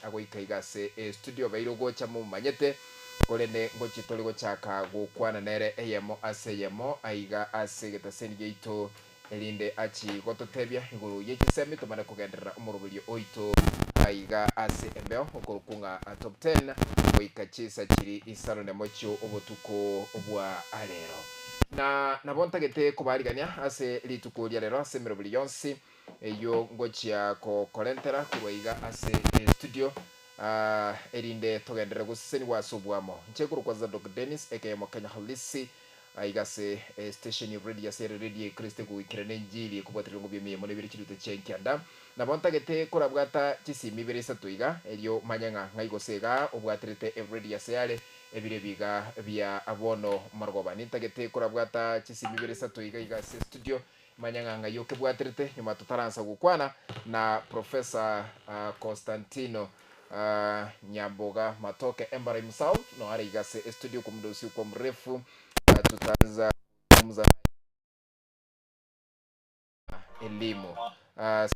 agoika iga ase estudio obeire ogocha momomanyete, korende ngochie tore gochaka gokwana nere eyemo ase eyemo aiga ase egetaseni giaito erinde achie gototebia igoro ye chisemi tomane kogenderera omoroberio oito aiga ase embeo okorokwa ng'a Top Ten goika chinsa chiri isano nemo chio obotuko bwa rero. Na nabo ntagete kobarigania ase rituko ria rero ase emeroberio yonsi eyio ngochia gokorentera korwa iga ase estudio erinde togenderere gosesenigwa ase oboamo. Inche nkorokwa Zadok Dennis aka Mokenya Halisi aiga ase station of radio ase ere radio Ekristo egoikerana enchili ekobwata ebirengo bia emiemo na ibere chiruta chia enkianda. Nabo ntagete korabwata chisimi ibere isato iga erio manye ng'a ng'ai gose igaa obwaterete eradio ase are ebiro ebi iga bia bono marogoba. Nintagete korabwata chisimi ibere isato iga iga ase studio manye ng'a ng'ai okebwaterete nyuma totaransa gokwana na Professor Constantino Nyamboga Matoke Embaraimu South no are iga ase estudio kwa muda usiokuwa mrefu tutaanza kuzungumza naye elimu. Asante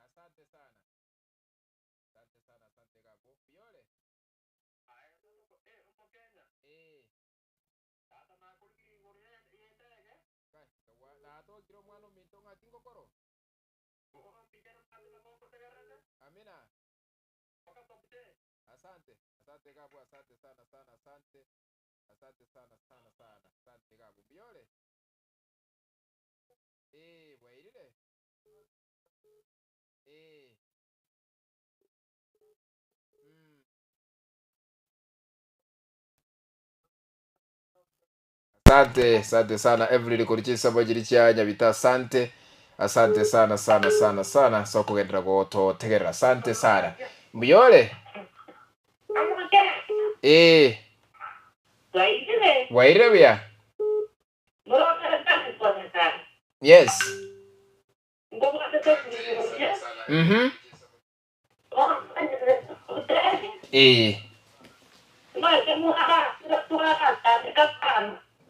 Asante sana. Asante sana, asante Gabo. Biore. Eh. Kai, natokire omwana ominto ng'aki ngokoro? Amina. Asante, asante Gabo, asante sana sana, asante. Asante sana sana sana. Asante Gabo. Biore. Asante, asante sana Evelyn korwa chinsemo chiri chia Nyabita asante. Asante sana sana sana sana ase okogenderera gototegerera. Asante sana. Mbuya ore? Ee. Bwairire buya? Yes. Mhm. Ee.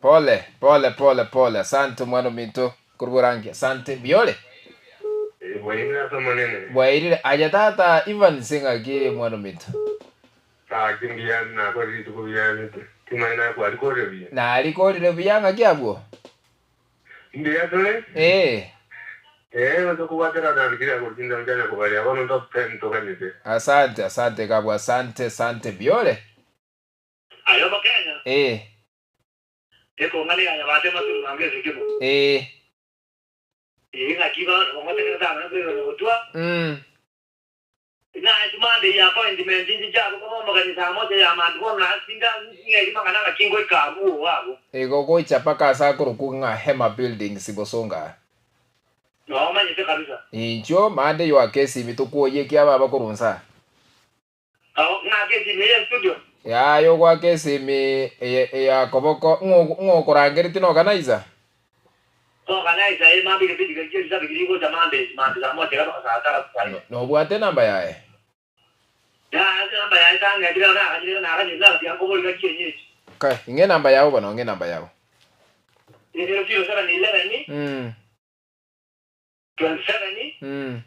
Pole, pole, pole, pole. Asante omwana ominto korwa Borangi. Asante. Mbuya ore? Bwairire ase Omonene. Bwairire. Aye tata Evans ng'aki omwana ominto? Gaki mbuya nakorire rituko biane, timanya naye kwarikorire buya. Narikorire buya ng'aki abwo? Mbuya tore. Ee. Ee, gose kobwatera naanchire korwa chinsemo chia nyakobaria, bono top ten toganyete. Asante, asante kabwa, asante, asante. Mbuya ore? Aye Omokenya, Ee. tekong'ana ya Nyabate amasuru mange esekimo. Ee. Ee, ng'aki bono bongotegerete amo na gotwa. Inee, mambia ya appointment inche chiago koba omogeni saa moja ya mambia bono nasinda ng'erie mang'ana ng'aki ngoika abwo oo abwo. Igo goicha mpaka ase akorokwa ng'a Hema Buildings bosonga aa. Noo omanyete kabisa. Inchuo mande yoake esimi tokwoyie ekia baba korwa nsa aa. Ao ng'ake esimi eye studio. Yaya ogoaka esimi eye eya koboko ng'o ng'o okorangeretie na organizer? Organizer eye mambia egepindi keria kia risabe keria gocha mambia mambia saa moja iga mpaka saa tatu saa ine. Nobwate enamba yaye? Yaya enamba yaye tang'etire naganyire naganyire nagatiga nkobori gaki kienyeji. Kai, ing'e enamba yao bono, ng'e enamba yao. 0711 27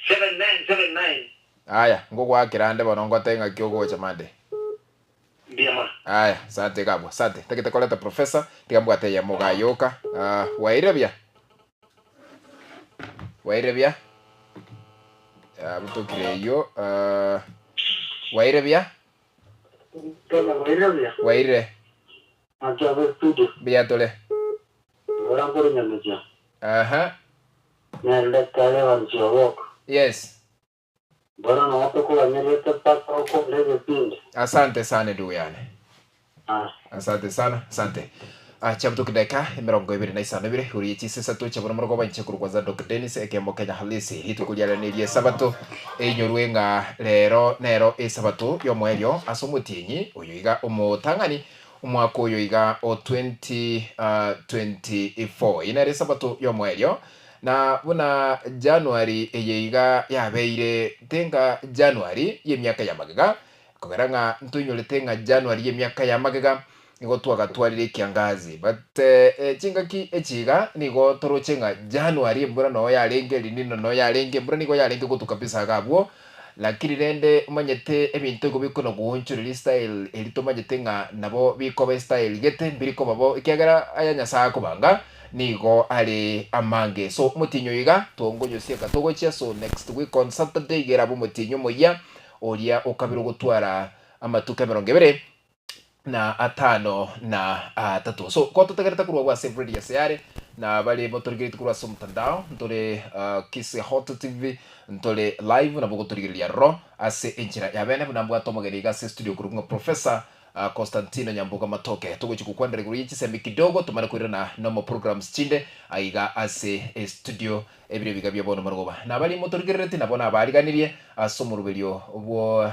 7979. Aya, ngogoakera ande bono ngote ng'aki ogocha mande. Mbuya mono. Aya, asante iga abwo, asante. Ntagete koreta professor, tiga mbwate eyemo iga yoka. Ah, bwairire buya? Bwairire buya? Ah, botokire eyio. Ah, bwairire buya? Kenya bwairire buya? Bwairire. Naki abwo estudio? Mbuya tore. Mbora nkore nyamecha. Aha. Nere Daktari Evans Oboka. Yes. Mbora noo tokoganyerete mpaka okore egepindi. Asante sana ndugu yane. Ah. Asante sana, asante. Ah, chiabutoki dakika emerongo ebere na isano ibere igoro ye chinsa isato chia bono morogoba inche korwa Zadok Dennis ekemo Kenya Halisi rituko riare nerie esabato einyorwe ng'a rero nero esabato y'omoerio ase omotienyi oyo iga omotang'ani Omwaka oyo iga o 2024. Eye nere esabato y'omoerio, na buna January eye iga yabeire tenga January y'emiaka ya magega, kogera ng'a ntoinyorete ng'a January y'emiaka ya magega nigo twagatwarire ekiangazi. But chingaki echi iga nigo toroche ng'a January embura noo yarenge, Elnino noo yarenge, embura nigo yarenge gotwa kabisa iga abwo. Lakini rende omanyete ebinto igo bikona goonchoreria estyle eri tomanyete ng'a nabo bikoba estyle gete mbiri koba bo ekiagera aya Nyasaye akobanga nigo are amange. So omotienyi oyo iga tongonyosieka togochia so next week on Saturday iga erabe omotienyi omoyia oria okabere ogotwara amatuko emerongo ebere na atano na atato. So kototegerete korwa agwo ase radio ase are, na bare motorigeretie korwa ase omotandao, ntore Kisii Hot TV, ntore live, nabo ogotorigereria aroro ase enchera ya bene, buna mbwate omogeni iga ase estudio okorokwa ng'a Professor Constantino Nyamboga Matoke. Togochia gokwanera igoro ye chisemi kidogo, tomane koirana nomo programs chinde aiga ase estudio ebire biga bia bono marogoba. Na baria motorigereretie nabo nabariganirie ase omoroberio bwo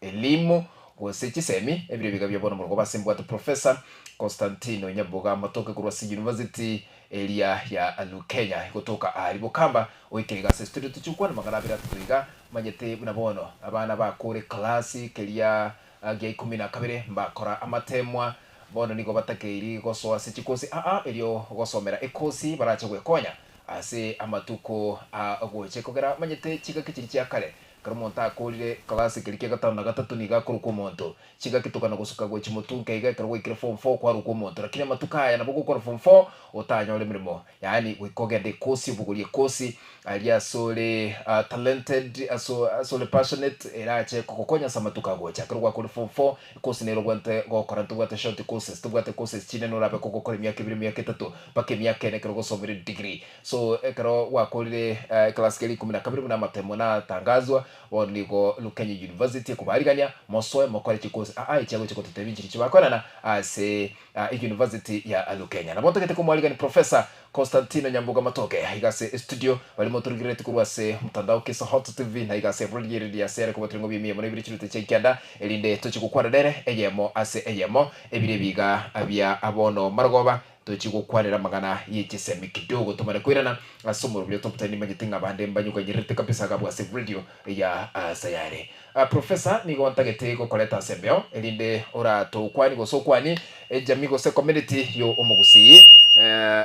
elimu Gose chisemi, ebiro ebiga bia bono morogoba ase mbwate Professor Constantino Nyaboga Matoke korwa ase University eria ya Lukenya gotoka aaria Bokamba oike iga ase studio tochie gokwana amang'ana abere atato iga manyete buna bono abana bakore class keria gia ikomi na kabere mbakora amatemwa bono nigo batakeiri gosoa ase chikosi aa erio gosomera ekosi barache gwekonya ase amatuko a gocha ekogera manyete chingaki chiria chia kare Ekero omonto akoorire eklasi keria kia gatano na gatato nigo akorokwa omonto. Chingaki tokana gosuka gochia motunka iga ekero gwaikire form four kwarokwa omonto. Lakini amatuko aya nabo ogokora form four otanyore emeremo yaani goika ogende ekosi obogorie ekosi aria ase ore talented ase ase ore passionate erache kogokonya ase amatuko agocha. Ekero gwakorire form four ekosi nere obwenerete gokora ntobwate short courses tobwate courses chinde norabe kogokora emiaka ebere emiaka etato mpaka emiaka ene ekero ogosomire degree. So ekero gwakorire eclass keria ikomi na kabere buna amatemo natangazwa, Bono nigo Lukenya University ekobarigania mosoe mokore chikosi aa echi agochia gototebia inchiri chibakoenana ase University ya Lukenya. Nabo ntagete komwarigania Professor Constantino Nyamboga Matoke aiga ase estudio baria motorigerereti korwa ase mtandao Kisa Hot TV na aiga ase radio eredi ase ere kobatura ng'o bi'emiemo na ibere chiruta chia ikianda erinde tochie gokwana nere eyemo ase eyemo ebire ebiga bia bono marogoba Tochie gokwanera amang'ana ye chisemi kidogo tomane koirana ase omorobio top ten nimanyete ng'a abande mbanyuganyererete kabisa agabwo ase radio ya Sayare. Professor nigo ntagete gokoreta ase embeo erinde oratokwanie gose okwanie ejamii gose community yo omogusii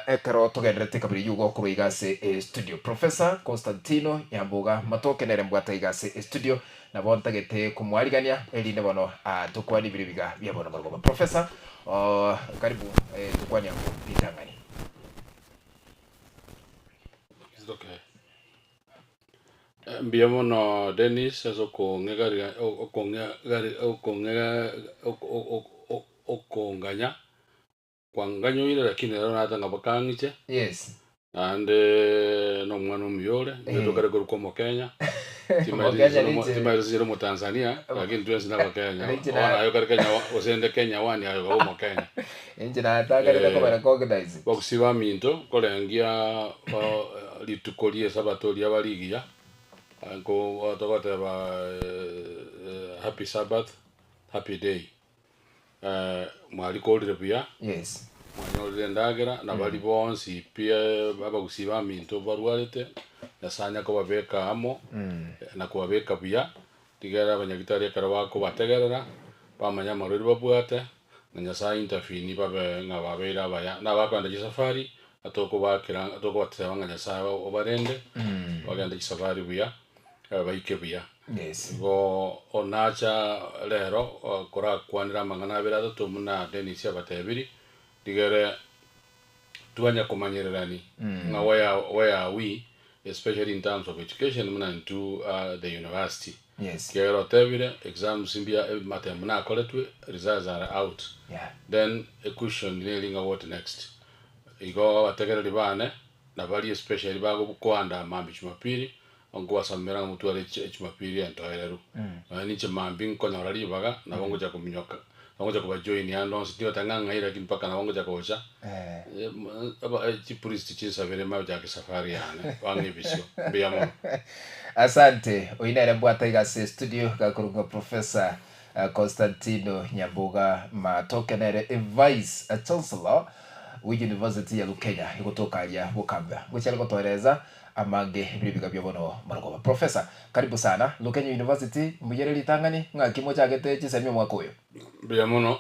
ekero togendererete kabere eyio gokorwa iga ase estudio. Professor Constantino Nyamboga Matoke nere mbwate iga ase estudio nabo ntagete komoarigania erinde bono tokwanie bire biga bia bono marogoba. Professor karibu tokwanie abwo ritang'ani. Is it okay? Mbuya mono Dennis ase okong'egaria okong'egari okong'ega okonganya Kwanganyoire lakini rero nata ng'a bakang'iche. Yes. Naende na omwana omuya ore, nigo tokare korokwa omokenya, Omokenya ninche. timaeti gose omotanzania, lakini twensi na abakenya. Ninche Bono aye okare Kenya gose inde Kenya one aye okaba omokenya. Inche natakarete koba recognized. Bagusii baminto, nkorengia rituko ria esabato riaba rigiya, nko togoteba happy sabbath, happy day. Mwarikorire buya, Yes. mwanyorire endagera, na baria bonsi pi abagusii baminto barwarete, Nyasae anya kobabeka amo, na kobabeka buya, rigera abanyagitari ekero bakobategerera, bamanye amarwaire babwate, na Nyasae intervene babe ng'a babeire abaya. Na abakogenda chisafari, atokobaakera atokobateba ng'a Nyasae obarende, bagende chisafari buya, baike buya. Yes. Igo onacha rero korakwanera amang'ana abere atato buna Dennis abatebiri, rigere twanya komanyererani ng'a where where are we especially in terms of education buna intwe the university. Yes. Ekiagera otebire exams mbuya amatemo nakoretwe results are out. Yeah. Then equestion neri ng'a what next? Igo abategereri bane na baria especially bagokoanda mambia jumapili Nkobasomera ng'a motware echumapili entoereru. Nonya ninche mambia nkonyora ribaga, nabo ngocha kominyoka, nabo ngocha kobajoinia ande onsi, tigoteba ng'a ng'ai lakini mpaka nabo ngocha gocha, chipriest chinsabere manye gochaka esafari yane, bang'e ebisio. Mbuya mono. Asante. Oyio nere mbwate iga ase estudio gakorokwa Professor Constantino Nyamboga Matoke nere Vice Chancellor bwe University ya Lukenya egotoka aria Bokamba. Ngochia are gotoereza Amange ebire biga bia bono marogoba. Professor, karibu sana Lukenya University, mbuyere ritang'ani ng'aki mochagete chisemi omwaka oyo? Mbuya mono,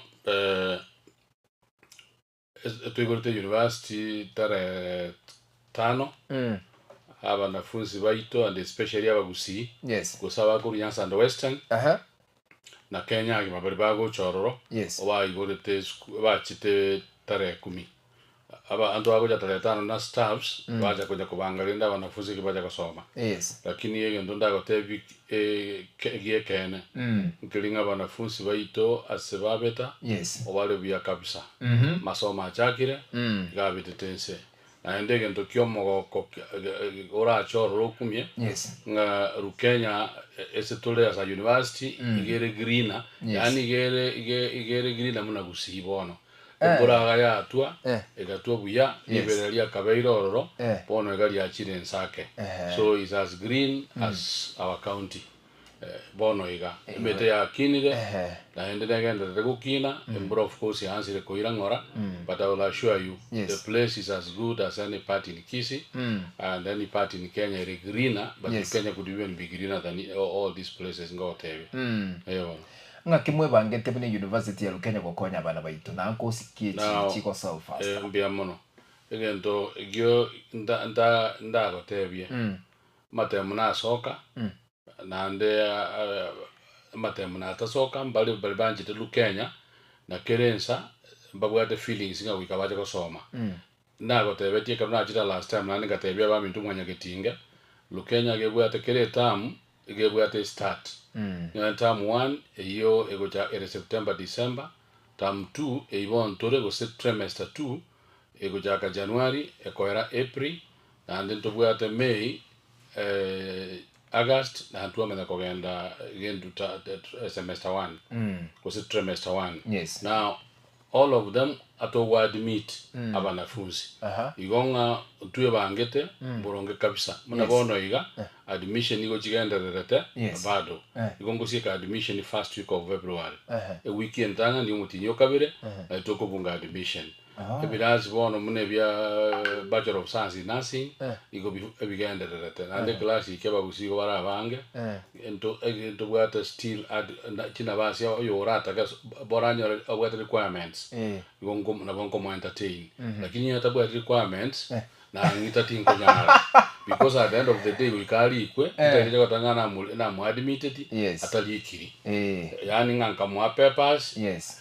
twaigorete university tarehe tano, abanafunzi baito and especially abagusii, gose abakorwa Nyanza and Western, na Kenya agima baria bagocha ororo, baigorete esukuru bachete tarehe kumi. Abanto bagocha tarehe tano na staffs bacha konya kobanga rende abanafunzi eki bacha gosoma. Yes. Lakini egento ndagotebie gi'ekeene nkeri ng'a abanafunzi baito ase babeta obare buya kabisa. Masomo achakire iga abetete inse. Naende egento ki'omogoko orache ororo okumie ng'a Rukenya ase tore as a university iga ere greener yaani iga ere iga ere greener buna Gusii bono. Embura iga yatwa, egatwa buya, riberera riakabeire ororo, bono iga riachire inse ake. So is as green as our county bono iga. Emete yakinire, naende negenderere gokina, embura of course yaansire koira ng'ora, but I will assure you, the place is as good as any part in Kisii, and any part in Kenya ere greener, but Kenya could even be greener than all these places ngogotebia. Eeh bono. Ng'aki mwebangete buna eyunivasiti ya Rukenya gokonya abana baito, na nkosi ki echi Now, chigosolve faster? mbuya mono. Egento ekio nta- nta- ndagotebie, amatemo nasoka, naende amatemo natasoka, mbare baria banchete Rukenya, na kera ensa, mbabwate feelings ng'a goika bache gosoma. Nagotebetie ekero nachire last time naende ngatebia abaminto mwanyagetinge, Rukenya gebwate kera etamu, iga ebwate estart. Nonya term one eyio egocha ere September December, term two eyio bono tore gose trimester two egochaka January ekoera April, naende ntobwate May. August na twamanya kogenda gento ta semester one gose trimester one. Yes. Now all of them atogoadmit abanafunzi igo ng'a twebangete boronge kabisa buna Yes. bono iga admission nigo chigendererete Yes. bado Eh. igo ngosieka admission first week of February Ehe. ewiki entang'ani omotinyi okabere naye tokobunga admission Ah. ebirasi bono buna ebia bachelor of science in nursing Eh. igo ebigendererete naende eclass eke abagusii igo bare abange Eh. ento ntobwate still chinabasi oyo oratake boranyore obwate requirements Eh. igo nabo nkomo entertain lakini onye tabwati requirements Eh. nang'ita tinkonyara because at the end of the day goika arikwe Eh. ntairire goteba ng'a namoadmitted Yes. atarikiri Eh. yaani ng'a nkamoa papers Yes.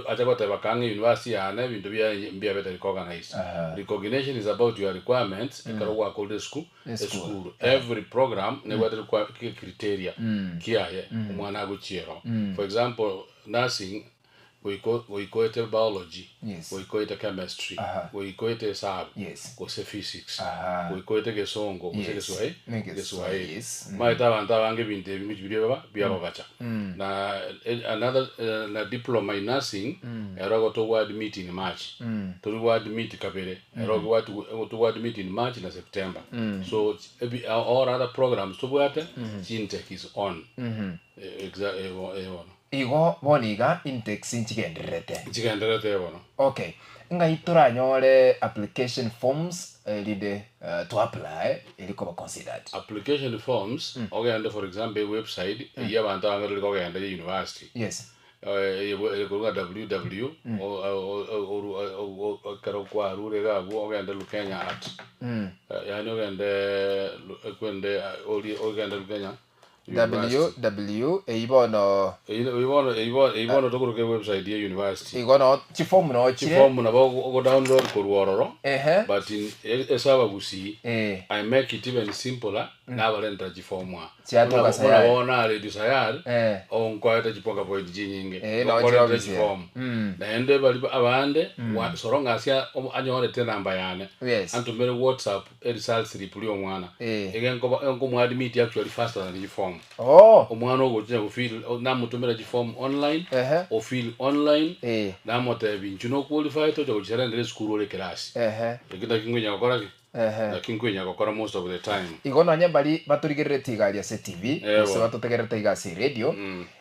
Acha goteba kang'e university yane ebinto biaye mbiabete recognized. Aha. Recognition is about your requirements ekero gwakorire esku Eschool. esukuru. Every program nebwate criteria kiaye omwana agochiera. For example, nursing goika goikoete biology, Yes. goikoete chemistry, Aha. goikoete esabu, Yes. gose physics, Aha. goikoete egesongo gose Yes. egeswahi Ne Geswahili, egeswahili. yes. Maete abanto abange ebinto ebi ngochi biria biaba biababacha. Na another na diploma in nursing ero igo togwa admit in March. Tori gwa admit kabere ero togwa admit in March na September. So all other programs tobwate chintake is on. Bono. Igo bono iga intakes nchigendererete. Nchigendererete bono. Okay. Ng'ai toranyore application forms erinde to apply eri koba considered? Application forms ogende for example ewebsite eyio abanto abange tari kogenda ya university. Yes. Eye korwa ng'a ww ekero kwarure iga abwo ogende Lukenya at yaani ogende kwende ogende Lukenya ww eyio bono Eyio bono eyio bono eyio bono tokoroka ewebsite ya university. Igo no chifomu no chire. Chifomu nabo ogodownload korwa ororo. Ehe. But in ase abagusii Eh. I make it even simpler nabarentera chifomu aa. Chiatoka Buna sayari. bono naredio sayari Eh. onkoete chipoka point chinyinge. Eh, no Nkorentera chirobisia. chifomu. Naende bari abande soro ng'a ase anyorete enamba yane. Yes. Antomere WhatsApp eresult slip ria omwana. Eh. Iga nkoba nkomoadmit actually faster than chiform. Oh. Omwana ogochia gofill namotomera chiform online, Ehe. ofill online, Eh. namotebi inchu noqualify tocha gochiserendera esukuru ore ekerasi. Ehe. Eki naki nkonya gokora ki? Ehe. Naki nkonya gokora most of the time. Igo nonye mbari batorigereretie iga aria ase TV, Eh, gose bo. batotegererete iga ase eradio,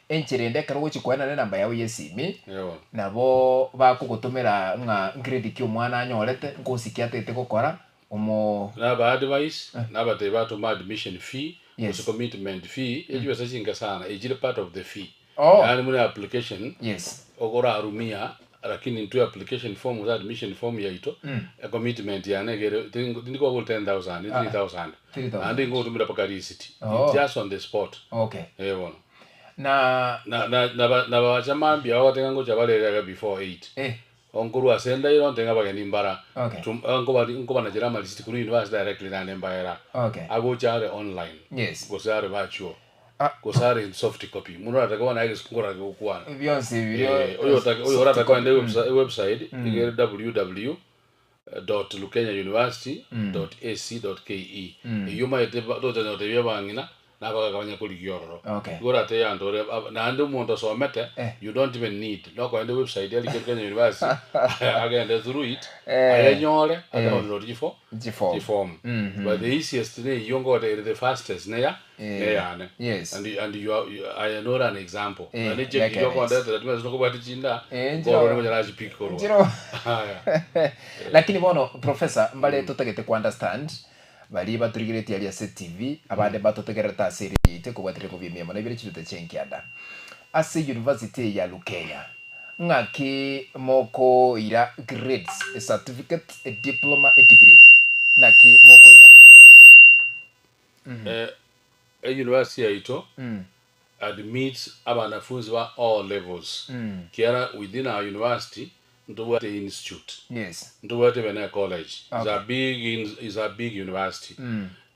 enchera ende ekero ogochia koenana enamba yao ya esimi, Eh, bo. nabo bakogotomera ng'a ngrade ki omwana anyorete, nkosi ki atagete gokora, omo Naba advice, nabatebi batome admission fee, Yes. gose commitment fee, echibesa chinke sana, echire part of the fee. Oh. Yaani buna application, Yes. okorarumia, lakini intwe application form gose admission form yaito, ecommitment yane egere, tindi kobua 10,000, ni 3,000. 3,000. Naende ngogotumera mpaka receipt. Oh. It's just on the spot. Okay. Eh bono. Na Na na na na bacha mambia bagotenga ngocha barere iga before 8. Eh. Onkorwa ase endairo ntenga abageni mbara. Okay. Nkoba nkobanachera amarisiti korwa university directly naende mbaera. Okay. Agocha are online. Yes. Gose are virtual. Ah. Gose are in soft copy. Mundu oratake bono aye egesuku nkorake gokwana. Bionsi biria Eh, oyo otake oyo oratake ogende ewebsite igere www dot lukenya university dot ac dot ke. Eyio omanyete tochanya gotebia abang'ina na abagaka banya korigia ororo. Okay. Igo oratebe abanto ore naende omonto osomete Eh. you don't even need nokogenda ewebsite ya Lukenya University agende through it Eh. ayenyore adownload chifo Chiform. chiform. But the easiest ne eyio ngote ere the fastest neya Eh. neyane. Yes. And and you are, you, I know an example. Eh, Naende like cheki an okondetera timanyeti nokobwate chinda Eh, nkorora njiro. ngonya nachipick korwa. Njiro. Aya. Lakini bono professor mbare totagete ku understand baria batorigeretie aria ase TV abande batotegererete ase radio yaito ekobwatire kobia emiemo na ibere chirute chi'enkianda ase university eye ya Lukenya ng'aki mokoira grades a certificate a diploma a degree naki mokoira. Eh, e-university yaito admits abanafunzi ba all levels kiara within our university ntobwate institute Yes. ntobwate bene college is Okay. a big is a big university.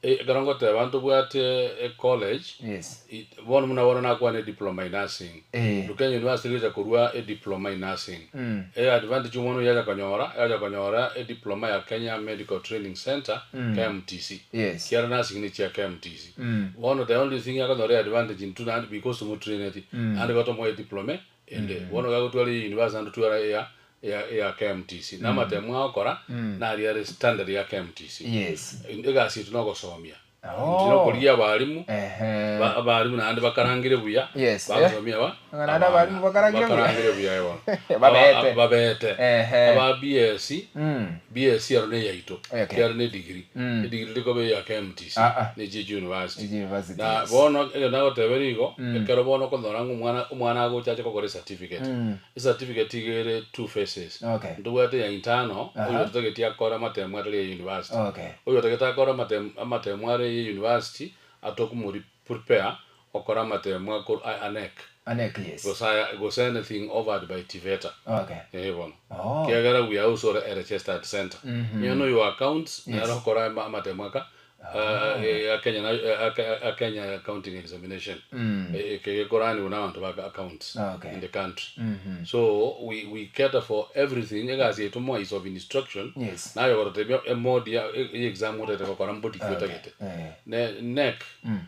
Ekero ngoteba ntobwate ecollege, Yes. bono buna bono nakwane ediploma in nursing. Eh. Kenya University egocha korwa ediploma in nursing. Mm. Eadvantage omwana oyio acha konyora, acha konyora ediploma ya Kenya Medical Training Centre, Mm. KMTC. Yes. Kiara nursing ne chia KMTC. Mm. Bono the only thing akonyora eadvantage intwe naende because tomotraineti, Mm. naende igo tomoe ediploma ende. Bono gagotwara university naende otwara eya eya eya KMTC. Na amatemu agokora, naria are standard ya KMTC. Yes. Egasi yaito nogosomia. Oh. Intwe nokorigia abalimu, Ehe. ba- abalimu naende bakarangire buya, Yes, eh. bagosomia aba Ng'a naende abalimu bakarangire buya. bakarangire buya eh bono. Babete. Aba- babete. Ehe. Aba BSc, Mm. BSc ero neyaito, Okay. kiaro ne degree. Mm. Edegree rikoba eya KMTC, Ah, ah. ne Jiji University. Jiji University, Na yes. bono ekero nagotebera igo, ekero bono okonyora ng'a omwana omwana agocha ache kogora ecertificate. Mm. Ecertificate iga ere two phases. Okay. Ntobwate ya internal, Aha. oyo ototageti akore amatemo atari ya university. Okay. Oyo otagete akore amatemo amatemo are ya university, atokomori prepare okore amatemo ako a a KNEC. A KNEC, yes. Gose aya gose anything offered by TVETA. Okay. Eh bono. Oh. Kiagera we are also a registered center. Mhm. You know your accounts, Yes. nero okora ama- amatemo aka ah, a Kenya na- a- a Kenya accounting examination. Mm. Ekegekoraniwa na abanto ba accounts Okay. in the country. Mhm. So we, we cater for everything egasi yaito more is of instruction Yes. naye ogototebia emode ya e- exam otagete gokora mbori ki Okay. otagete Eh. ne KNEC Mm.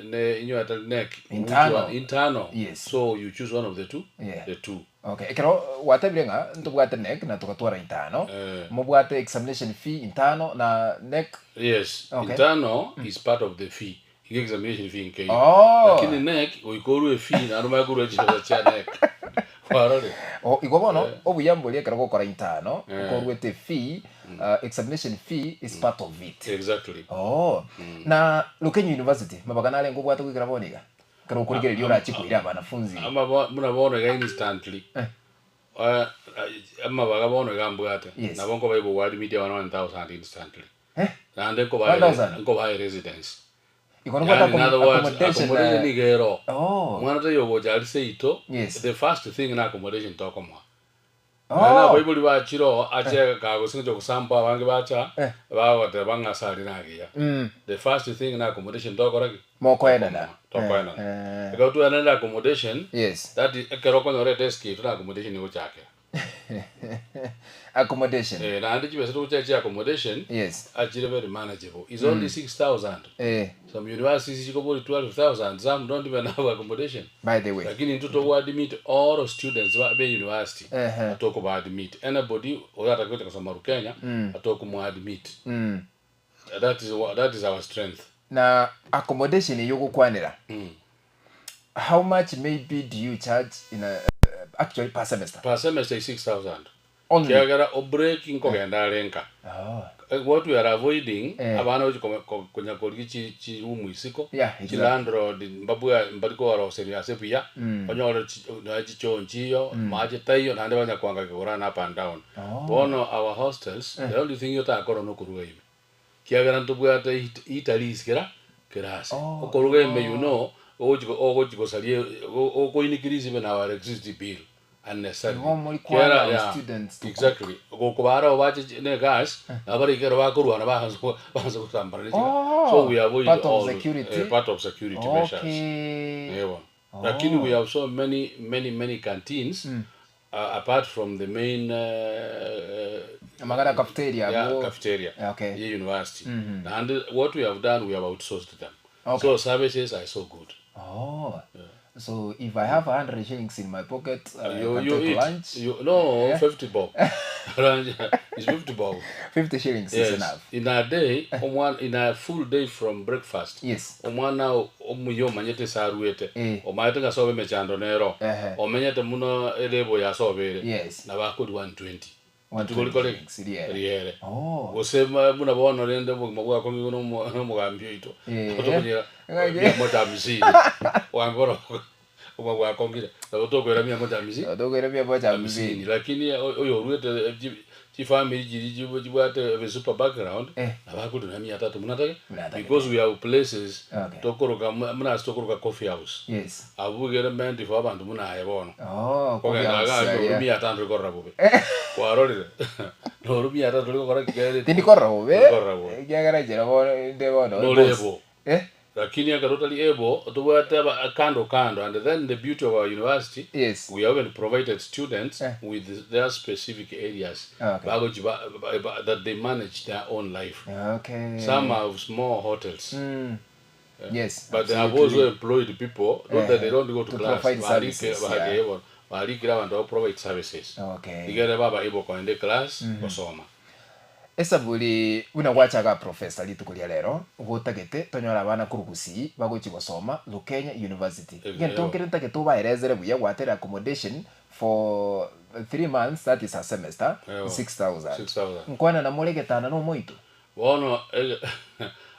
ne inywete KNEC which Internal. one? internal Yes. so you choose one of the two Yeah. the two Okay, ekero gwatebire ng'a ntobwate KNEC na togatwara intano, Eh. mobwate examination fee intano na KNEC yes Okay. internal is part of the fee iga examination fee nkeiyo Oh. lakini KNEC goika orue fee naende omanye korwa chibesa chia KNEC kwarorire Oh, igo bono obuya mboria ekero gokora intano Eh. okoruete fee examination fee is part of it exactly oh na Lukenyo University mabaga narenge obwate goikera bono iga ekero okorigereria orache koira abanafunzi Ama bo- buna bono iga instantly Eh. Amabaga bono iga mbwate Yes. nabo nkobaibwa gwadimitia abana 1000 instantly Eh? naende nkobae 1000? nkobae residence Igo nobwate Yani, in other words, accommodation accommodation eh, iga ero Oh. omwana taiyo ogocha aria seito Yes. the first thing na accommodation tokomoa Oh. Naende abaibori bachire oo ache kagose ng'acha ogosample abange bacha Eh. bagoteba ng'a ase aria nagiya Mm. the first thing na accommodation tokora ki Mokoenana. Tokoenana. Eh, eh. Ekero twaenanire accommodation Yes. that is ekero okonyora edesk yaito na accommodation egochakera. Accommodation. Eh, naende chibesa togochaka chia accommodation Yes. achire very manageable is only 6000 Eh, some universities chikobori 12000 some don't even have accommodation by the way. lakini intwe togoadmit all students ba be university Ehe. tokobaadmit anybody oratake gocha gosoma Rukenya atokomoadmit Mm. that is that is our strength Na accommodation eywo ogokwanera. How much maybe do you charge in a, actually per semester? Per semester is 6000. Only. Kiagera obreak nkogenda are nka. Oh. What we are avoiding Eh. abana gochi konya korigia chi chi room isiko Yeah, chi exactly. landlord mbabua mbari kobaroseria ase buya onyore chi nonya chichoo nchiyo mache taiyo naende banya koangaika korana up and down. Oh. Bono our hostels the only thing otakora nokoruga ime. Kiagera ntobwate it- itaris kera kera ase. Oh. Okoruga ime you know ogochi ogochi gosaria okoinikirize even our electricity bill unnecessarily. Igo mori Kiagera kwana yeah, students to cook. exactly. Gokobara abo bache chi- ne gas nabo ekero bakorwana baansa baansa gosambana ne chiga. Oh, So we avoid part of all security. eh, part of security measures. Okay. Eh bono. Lakini we have so many many many canteens apart from the main Amagana cafeteria yeah, abwo. cafeteria Okay. ye university and what we have done we have outsourced them Okay. so services are so good Oh. So if I have 100 shillings in my pocket, I you, can you take eat lunch. you, no 50 bob Lunch is 50 bob 50 shillings is yes enough. in a day omwana in a full day from breakfast Yes. omwana omuya omanyete ase aruete Eh. omanyete ng'a sobe emechando nero Ehe. omenyete muno elebo yasobere Yes. nabo akori 120 120 Rituko rikore shillings, riere. riere Oh. gose buna bono rende obogima bwakong'igwa nomo nomogambi oito Eh. tokonyera Ng'aki. mia moja hamsini ogambi bono obogima bwakong'ire nabo tokoira mia moja hamsini Tokoira mia moja hamsini hamsini. lakini oyo oruete chifamiri chiri chibwate a super background Eh. nabo akorina mia tatu muna tage Muna tage. because we have places Okay. tokoroka muna ase tokoroka coffee house Yes. Abwo igere meant for abanto buna aye bono. Oh, coffee Kogenda house, iga yeah. ime atandore korora bobe. Kwarorire. Noru mia tatu tori gokora ki kere Tindi korora bobe, Tindi korora bobe. ekiagera inche bono inde bono Nore boss. able. Eh? Lakini ekero otari able, tobwate aba kando kando and then the beauty of our university, Yes. we have even provided students Eh. with their specific areas Okay. bagochi ba, ba, ba, that they manage their own life. Okay. Some have small hotels. Yes. But they have absolutely. also employed people, not that they don't go to, To class. provide Barike- services, barike- yeah. barikire abanto ba provide services. Okay. Igere baba able koende class gosoma. Esaburi buna gwachaga professor rituko ria rero gotagete tonyora abana korwa Gusii bagochi gosoma Lukenya University. Eh, Egento eh. nkere ntagete obaeresere buya gwatere accommodation for 3 months that is a semester Eyo. 6000. 6,000. Nkwana na more getana no moito. Bono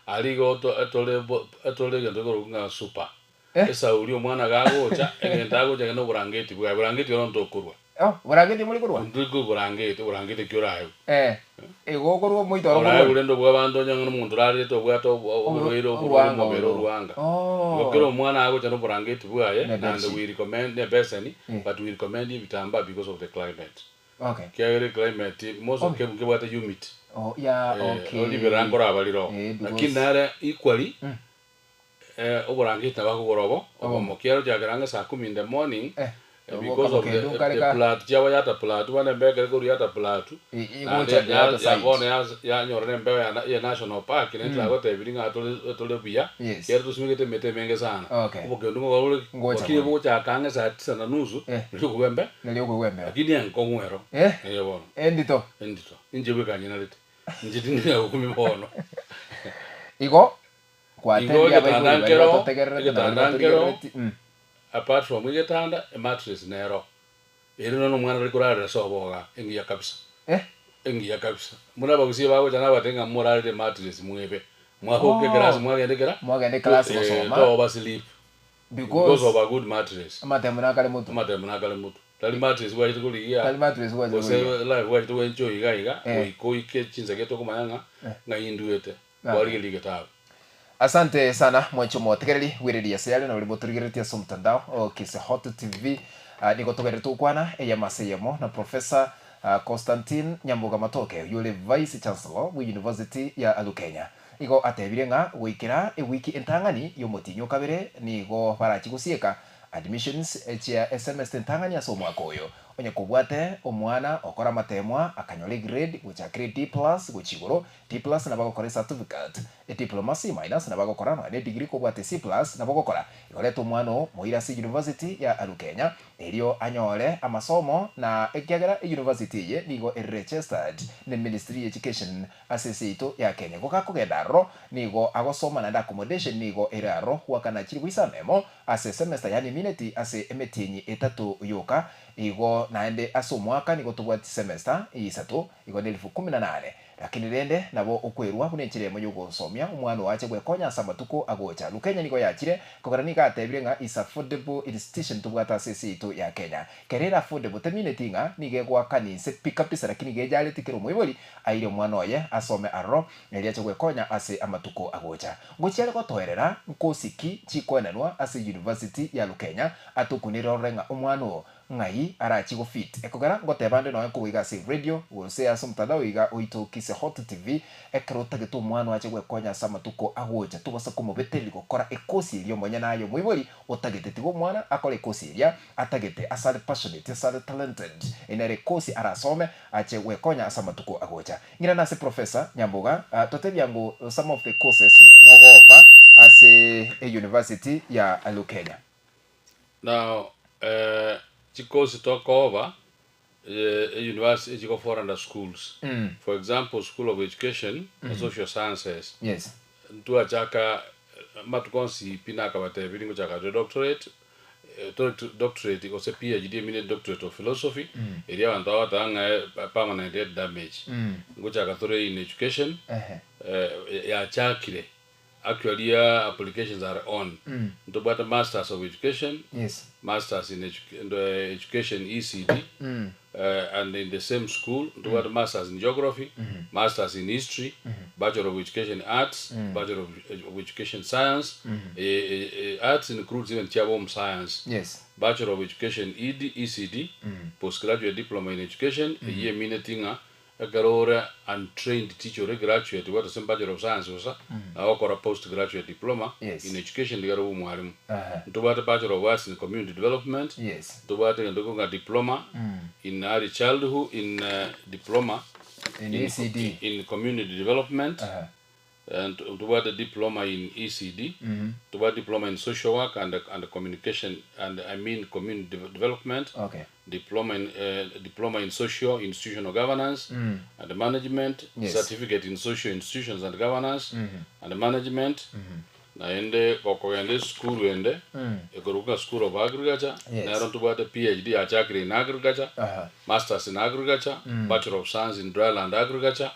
arigo etore etore egento ekorokwa ng'a super. Eh? Esauri omwana gagocha, egento agocha genda oborangeti bwaye, borangeti oro ntokorwa. Oh, borangeti muri korwa? Ntorikwa oborangeti, oborangeti ki oraewe. Eh. Igo okorwa omoito oro Oraewe korwa. rende obwa abanto onye ng'a omonto orarete obwate oborwaire oborwaire Orwanga omobere oro. orwanga. Oh. Igo kera omwana agocha na oborangeti bwaye, Ne naende bedsheet. we recommend ne ebeseni, Eh. but we recommend ebitambaa because of the climate. Okay. Kiagera eclimate, most of Okay. kebwa kebwate humid. Oh, yeah, Eh, okay. oribera nkoraba riro. Eh, because- Lakini nare equally, oborangeti nabo akogora obo, obomo. Kiaro chiakera ang'e saa kumi in the morning, Eh, because of oboka the kareka- plat chiabo yata plat, bono embeo ekere korwa yata plat, Igocha the other side. bono yanyora na embeo ya national park, naende tagotebiri ng'a tore buya, Yes. kiaro tosimegete emete emenge sana. Okay. Obokendo nigo bore, Ngocha lakini bono. bogochaka ang'e saa tisa na nusu, Eh. nari okogwa embe, Nari okogwa embeo. lakini enkong'u ero. Eh? Eh, bono. Endito. Endito. Inche bwekanyinarete. Inche tindi gokumi bono. Igo gwatebia Igo abaibori egetanda baria nkero, batotegererete na egetanda baria nkero, batorigerereti. Apart from egetanda, emattress nero. Ere nono omwana ori korarera ase oboga, engiya kabisa. Eh? Engiya kabisa. Buna abagusia bagocha nabate ng'a morarere emattress mwebe. Mwaboka Oh. eclass mwagenda ekera? Mwagenda eclass gosoma. Toba sleep. Because Because of a good mattress. amatemo nakare motu. Amatemo nakare motu. Tari mattress gwachete korigia. Tari mattress gwachete Gose korigia. life gwachete gwenchoi iga iga, Eh. goika oike chinseke tokomanya ng'a ng'a induete. Okay. Kwarigeria egetabu. Asante sana mwancho motegereri bw'eredio ase yare na ori motorigeretie ase omotandao o Kise Hot TV. Nigo togerete gokwana eyemo ase eyemo na Professor Constantine Nyamboga Matoke oyio ore Vice Chancellor bwe University ya Lukenya. Igo atebire ng'a goikera ewiki entang'ani y'omotienyi o kabere nigo barachi gosieka admissions chia esemester entang'ani ase omwaka oyo. Onye kobwate omwana okora amatemwa akanyora egrade gochakera E D plus gochia igoro, D plus nabo agokora ecertificate, ediploma C minus nabo agokora nonya ne edegree kobwate C plus nabo ogokora. Igo reta omwana oo moire ase university ya Lukenya erio anyore amasomo na ekiagera euniversity eye nigo ere registered ne ministry ya education ase ense yaito ya Kenya. Igo gakogenda aroro nigo agosoma naende accommodation nigo ere aroro goakana chilifu isano emo ase esemester yaani emineti ase emetienyi etato yoka. Igo naende ase omwaka nigo tobwati semester isato igo ne elifu kumi na nane. Lakini rende nabo okwerua buna enchera emo y'ogosomia omwana oo ache gwekonya ase amatuko agocha. Lukenya nigo yachire kogera nigo atebire ng'a is affordable institution tobwate ase ense yaito ya Kenya. Kere ere affordable temineti ng'a nigo egoakania inse pi kabisa lakini iga ejareti kera omoibori aire omwana oye asome aroro erio ache gwekonya ase amatuko agocha. Ngochia are gotoerera nkosi ki chikoenanwa ase university ya Lukenya atokunere orore ng'a omwana oo ng'ai arachie go fit. Ekogera ngoteba ande nonya nkoboiga ase radio gose ase omotandao iga oito Kise Hot TV ekero otagete omwana oo ache gwekonya ase amatuko agocha tobasa komobetereria gokora ekosi eria omonyene aye omoibori otagete tiga omwana akore ekosi eria atagete ase are passionate ase are talented eye nere ekosi arasome ache gwekonya ase amatuko agocha. Ng'irane ase Professor Nyamboga totebia ng'o some of the courses mogo offer ase e university ya Lukenya. Now chikosi tokoba e university echiko fall under schools. For example, School of Education and Social Sciences. Ntwachaka matuko onsi pi nakabatebirie ngochaka tore doctorate, doctorate gose PhD emine doctorate of philosophy, eria abanto bagoteba ng'a permanent head damage. Ngochaka tore in education, yachakire. Actually applications are on. Ntobwate Masters of Education, Masters in Education ECD, and in the same school, ntobwate Masters in Geography, Masters in History, Bachelor of Education Arts, Bachelor of Education Science, Arts includes even chia home science. Bachelor of Education ED, ECD, Postgraduate Diploma in Education, eyio emineti ng'a Ekero ore untrained teacher ore graduate obwate ase bachelor of science bosa, nabo ogokora post graduate diploma Yes. in education nigo ere obomwalimu. Aha. Ntobwate bachelor of arts in community development, Yes. ntobwate egento ng'a diploma in early childhood in diploma In ECD. in community development, Aha. Ntobwate diploma in ECD, ntobwate diploma in social work and and communication and I mean community development, Okay. diploma in diploma in social institutional governance and management, Yes. certificate in social institutions and governance and management, naende gokogenda esukuru ende ekorokwa ng'a school of agriculture, Yes. nero ntobwate PhD yachakire in agriculture, Aha. masters in agriculture, bachelor of science in dryland agriculture,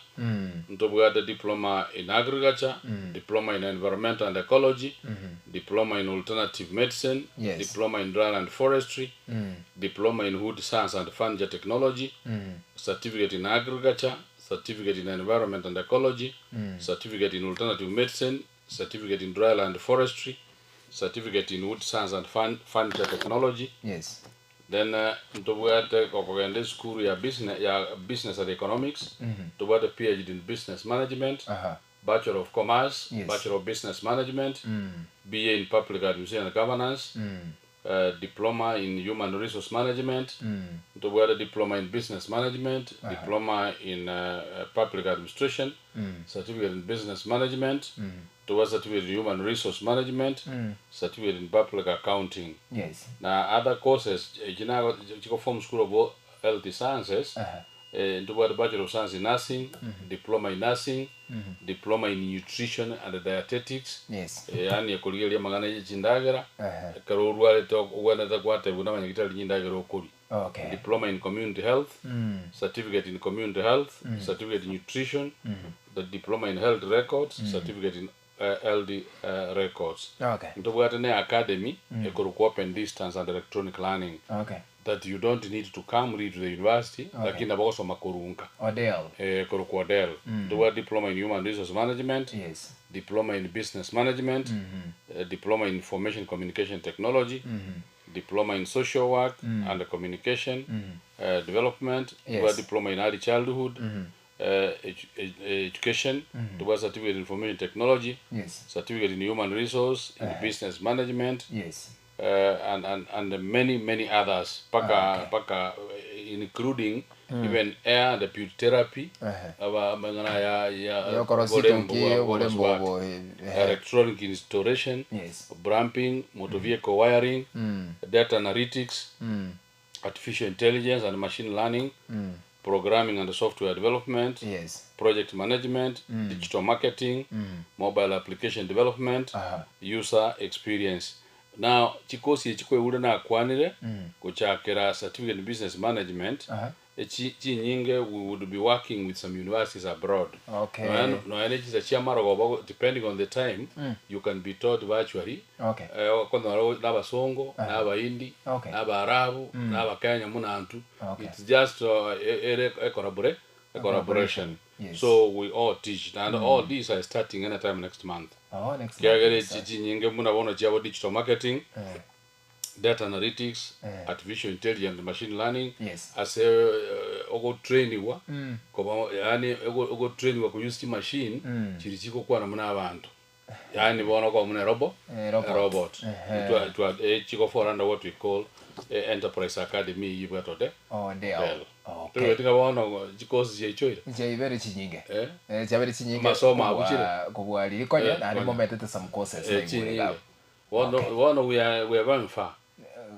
Ntobwate diploma in agriculture, diploma in environment and ecology, diploma in alternative medicine, Yes. diploma in dryland forestry, diploma in wood science and furniture technology, certificate in agriculture, certificate in environment and ecology, certificate in alternative medicine, certificate in dryland forestry, certificate in wood science and furniture technology. Yes. Then ntobwate gokogenda esukuru ya business, ya business and economics, ntobwate PhD in business management, Aha. Bachelor of Commerce, Yes. Bachelor of Business Management, BA in Public Administration and Governance, Diploma in Human Resource Management, ntobwate Diploma in Business Management, Diploma in Public Administration, Certificate in Business Management, ntobwate Certificate in Human Resource Management, Certificate in Public Accounting. Yes. Na other courses echi nago chiko form School of Health Sciences, Aha. ntobwate Bachelor of Science in Nursing, Diploma in Nursing, Diploma in Nutrition and Dietetics, Yes. yaani ekorigereria amang'ana ye chindagera, Aha. ekero orwarete ogwenerete gwatebwa na abanyagitari chindagera okoria. Okay. Diploma in Community Health, Certificate in Community Health, Certificate in Nutrition, the Diploma in Health Records, Certificate in Health Records. Okay. Ntobwate ne academy ekorokwa Open Distance and Electronic Learning Okay. that you don't need to come read to the university Okay. lakini nabo ogosoma korunka Odell. eh, korokwa Odell. Ntobwate Diploma in Human Resource Management, Yes. Diploma in Business Management, Diploma in Information Communication Technology, Diploma in Social Work and Communication Development, Yes. tobwate Diploma in Early Childhood Education, tobwate Certificate in Information Technology, Yes. Certificate in Human Resource, in Business Management, Yes. and, and, and many, many others, paka, paka, including even air and beauty therapy, aba amang'ana ya, ya Yokorosia oborembo etoki, bwa- oborembo bwa- obo, electronic installation, Yes. bramping, motor vehicle wiring, data analytics, artificial intelligence and machine learning, programming and software development, Yes. project management, digital marketing, mobile application development, Aha. user experience. Now, chikosi echi kwaigure nakwanire, gochakera certificate in business management, Aha. echi chinyinge we would be working with some universities abroad. Okay. Nonya nonya ne chinsa chia marogoba depending on the time, you can be taught virtually. Okay. Eh, okonyora na abasongo, na abahindi, Okay. na abarabu, na abakenya muna antu. Okay. It's just ere a collabora- a collaboration. Yes. So we all teach and all these are starting anytime next month. Oh, next month. Kiagere chinyinge muna bono chiabo digital marketing, Eh. data analytics, Eh. artificial intelligence, machine learning. Yes. Ase ogotrainiwa koba yaani ogotrainiwa ku use machine chiri chigokwana muna abanto. Yaani bono koba muna robo, Eh, robot. robot. Ehe. Twa twa chigofora under what we call Enterprise Academy yibwatode. Oh, Dell. Dell. Okay. Tobwate bono chikosi chiaichoire. Chiaibere chinyinge. Eh? Eh, chiabere chinyinge. Masomo Kobua- abuchire. Kobua riri konya, Eh, naende konya. mometete some courses Eh, naigure chinyinge. iga. Bono Okay. bono we are we are going far.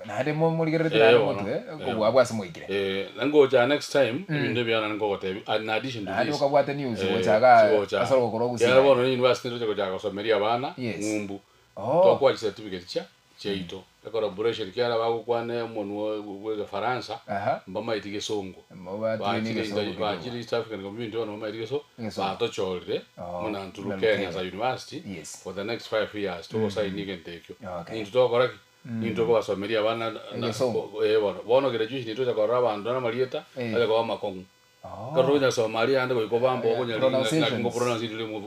Naende morigererete Eh, naende bono. motwe, Eh. kobua bwase moikire. Eh, ngocha next time ebinto ebiana ngogotebi in addition to Naende this. okabwate news Eh, gocha chigocha. ase orogokora Kiagera ogusii. bono ne university ntoche gochaka gosomeria abana Yes. ng'umbu. Oh. Tokwa certificate chia chiaito. Collaboration kiara bagokwana omonwe bwa egefaransa Aha. mbamaeti gesongo. Mobatire Bachire n'egesongo inter- kidogo. bachire East African Community bono bamaeti geso Egesongo. batochorire Oh, muna nturu muna Kenya Kenya. as a university Yes. for the next 5 years togosaini egento ekio. Okay. Ninto togokora ki? Ninto tokobasomeria abana na- Egesongo. eh, bono bono graduation tocha korora abanto na amarieta Eh. acha koba amakong'u. Oh. Ekero tokonyasoma aria ande goika obambe Eh, okonyara pronunciations. ng'aki ngopronounce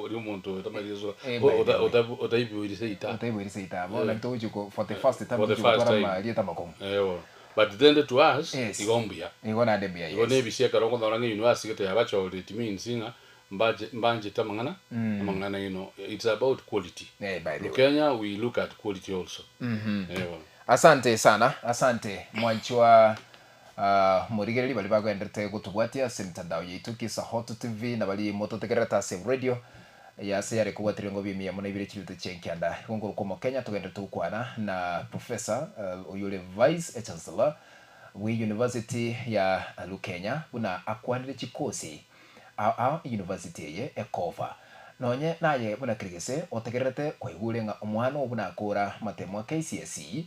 ri omonto otamanyeti geso Eh, by the way. otaiboiri seita. Otaiboiri seita. Bono naki togochi ko for the first time For the togochi first gotwara time. amarieta amakong'u. Eh, bono. But then to us, Yes. igo mbuya. Igo naende mbuya Igo yes. nebisia ekero okonyora ng'a university gete yabachorire it means ng'a mbache mbanchete amang'ana amang'ana aino. It's about quality. Eh, by the way. Kenya we look at quality also. Eh bono. Asante sana, asante mwanchwa ah, morigereri baria bagenderete gotobwatia ase emitandao yaito Kisa Hot TV na baria mototegererete ase radio yase yare kobwateria ngo bia emiya mono ibere chirito chia enkianda. Igo nkorokwa omokenya togenderete gokwana na Professor uh, oyore Vice Chancellor bwe University ya Lukenya buna akwanire chikosi ao ao university eye ekofa. Nonye naye buna kirigese otegererete kwaigure ng'a omwana oo buna akora matemo a KCSE,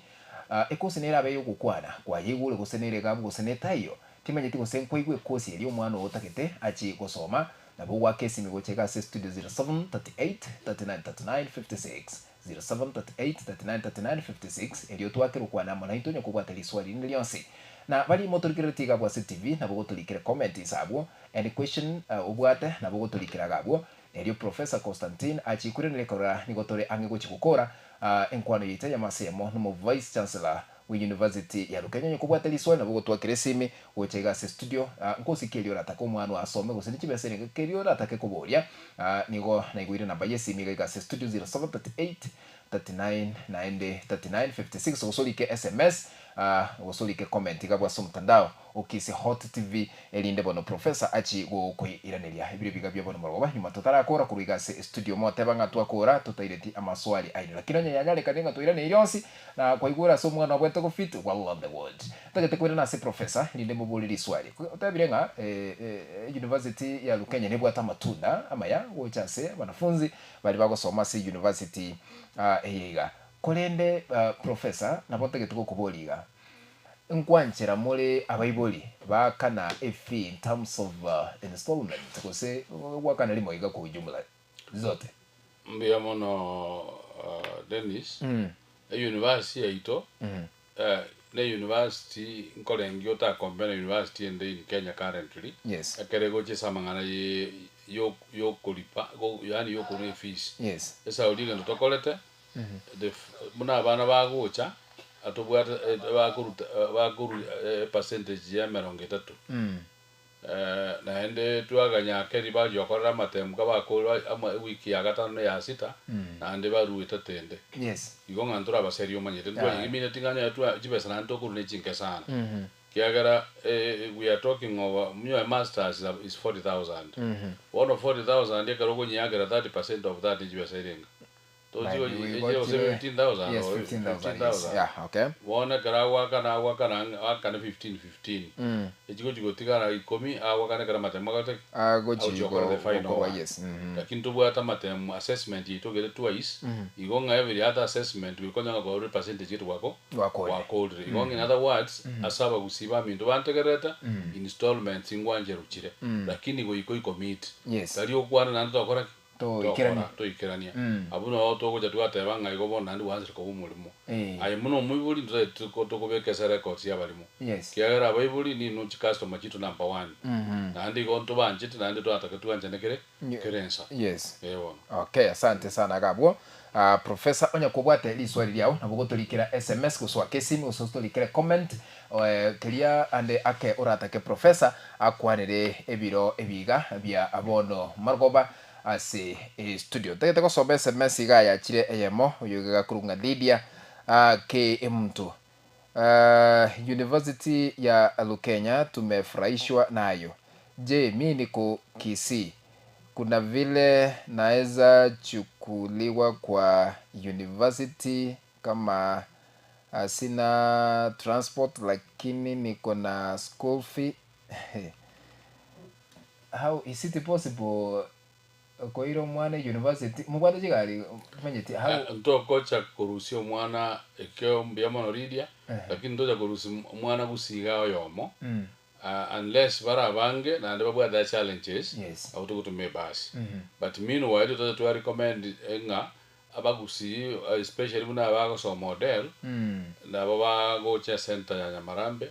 ah, ekosi nere abe yogokwana, kwayeigure gose nere egabu gose netaiyo, timanyeti gose nkwaigwa ekosi eria omwana oo otagete achie gosoma, nabo ogoaka esimi gocha iga ase studio 0738 39 39 56, 0738 39 39 56, erio twakere okwana amo naintwe onye kobwate riswali rinde rionsi. Na baria motorikerereti iga abwo ase TV nabo gotorikere comment inse abwo, any question uh, obwate nabo gotorikera iga abwo, erio Professor Constantine achikwiranere korora nigo tore ang'e gochia gokora uh, enkwano yaito eyemo ase eyemo nomo Vice Chancellor bwe University ya Lukenya onye kobwate riswali nabo gotwakera esimi gocha iga ase studio uh, nkosi ki erio oratake omwana oo asome gose ne chibesa erenge ki erio oratake koboria uh, nigo naigweire namba y'esimi iga iga ase studio 0738 39 naende 39 56 gose orike sms uh, gose orike comment iga abwo ase omotandao o Kisii Hot TV erinde bono Professor achi gokoiraneria ebiro biga bia bono morogoba nyuma totarakora korwa iga ase estudio moteba ng'a twakora totaireti amaswali aino lakini onye yanyarekanire ng'a toiraneiri onsi na kwaigure ase omwana obwete go fit well on the world ntagete koirana ase Professor erinde moborie riswali otebire ng'a university ya Lukenya nebwate amatunda amaya gocha ase abanafunzi baria bagosoma ase university eye iga korende Professor nabo ntagete gokoboria iga Nkwanchera more abaibori baakana efee in terms of installment gose gwakana rimo iga kwa ujumla zote? Mbuya mono Dennis, e university yaito ne university nkorengia ota compare na university ende in Kenya currently, ekero egocha ase amang'ana ye yokoripa yaani yokorwa efees. Esauri egento tokorete, the buna abana bagocha, atobwate bakoruta bakoru epercentage ya emerongo etato. Naende twaganya ake ribario okorera amatemu kabakore ama ewiki ya gatano na ya sita, naende barue etato ende. Igo ng'a ntorabaserie omanyete, ntwanyegimine ng'a onye twa chibesa naende tokorwa ne chinke sana. Kiagera we are talking of onye masters is 40,000. Bono 40,000 ekero okonyeakera 30% of that chibesa erenge? By the way, Tochi 15,000 Yes, or 15,000, yes. 15,000. Yeah, okay. Bono ekero agoakana agoakana ang'e aakane 15 15. Echigochi gotigara ikomi agoakane ekero amatemo agote ki? Agochi Agochi gokora the final gokorwa one. yes. Lakini tobwate amatemo assessment yaito gere twice, igo ng'a every other assessment goika onye ng'a kwarure percentage gete gwako Gwakorire. gwakorire. Igo ng'a in other words, ase abagusii baminto bantegererete, installments ngwancheru chire, lakini goika oicommit. Tari okwana naende tokora ki? Toikerania. Tokora, toikerania. Abwo noo togocha twateba ng'a igo bono naende gwaanchire koba omorimo. Aye buna omoibori ntotagete tokobeka ase records ya abarimo. Ekiagera abaibori ninwe chicustomer chiaito number one. Naende igo ntobanchete naende twataka twanchane kere kere ensa. Eh bono. Okay, asante sana iga abwo. Ah, Professor onye kobwate riswali riao nabo ogotorikera sms gose oake esimi gose otorikere comment eh, keria ande ake oratake Professor akwanere ebiro ebiga bia bono marogoba ase estudio. Ntagete gosoma sms iga yachire eyemo oyo iga gakorwa ng'a Lydia ah, K Mtu. Ah, University ya Lukenya tumefurahishwa nayo. Je, mi niko Kisii kuna vile naeza chukuliwa kwa university kama uh, sina transport lakini niko na school fee how is it possible koira omwana university mobwate chigari manyeti how Ntogocha korusia omwana ekio mbuya mono Lydia, lakini ntocha korusia omwana gosiga oyomo, unless bare abange naende babwate challenges, abo togotumia ebasi. But meanwhile tocha twa recommend ng'a Abagusii especially buna abagosoma Odel, nabo bagocha ecentre ya Nyamarambe,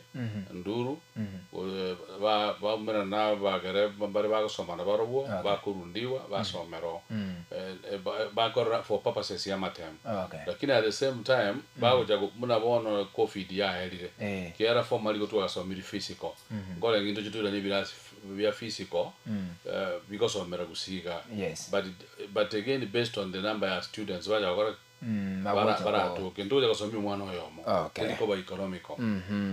Nduru, baumerana na abagere mbare bagosoma nabarobwo, bakorundigwa basomera oo. Bakorora for purposes ya amatemo. Lakini at the same time, bagocha buna bono covid yaerire, ekiagera formally igo twagasomire physical, nkorenge intwe toiranie ebirasi bia physical, bigosomera gusii igaa. But But again based on the number ya students bacha gokora ki? Bagocha ko- Baratoke ntogocha gosomia omwana oyomo Okay. teri koba economical.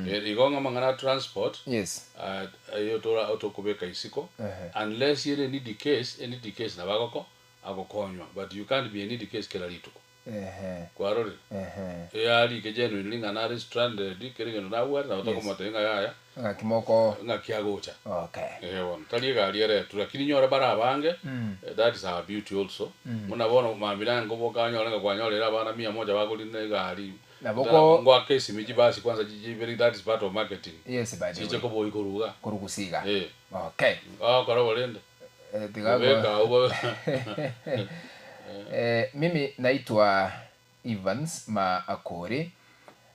Eh, Igo ng'a amang'ana a transport Yes. ah, ayo tora tokobeka isiko Ehe. unless ere needy case, a needy case nabo agoko agokonywa but you can't be a needy case kera rituko. Ehe. Kwarorire? Ehe. Eyarike genuinely ng'a nare stranded kera egento nabwate nabo Yes. tokomotebia ng'a yaya Ng'aki moko. ng'aki agocha. Okay. Eeh bono tari egari eretwe lakini nyore bare abange that is our beauty also buna bono mambia naye nkoboka onyore ng'a kwanyorire abana mia moja bakorina egari Nabo ko- ngoaka esimi chibasi kwanza chibere that is part of marketing Yes, by the chiche way. koboyi korwa igaa Korwa gose iga. Eh. Okay. Ogokora bo rende Eh, tiga kobeka go- abwo babe Eh, mimi naitwa Evans Maakori.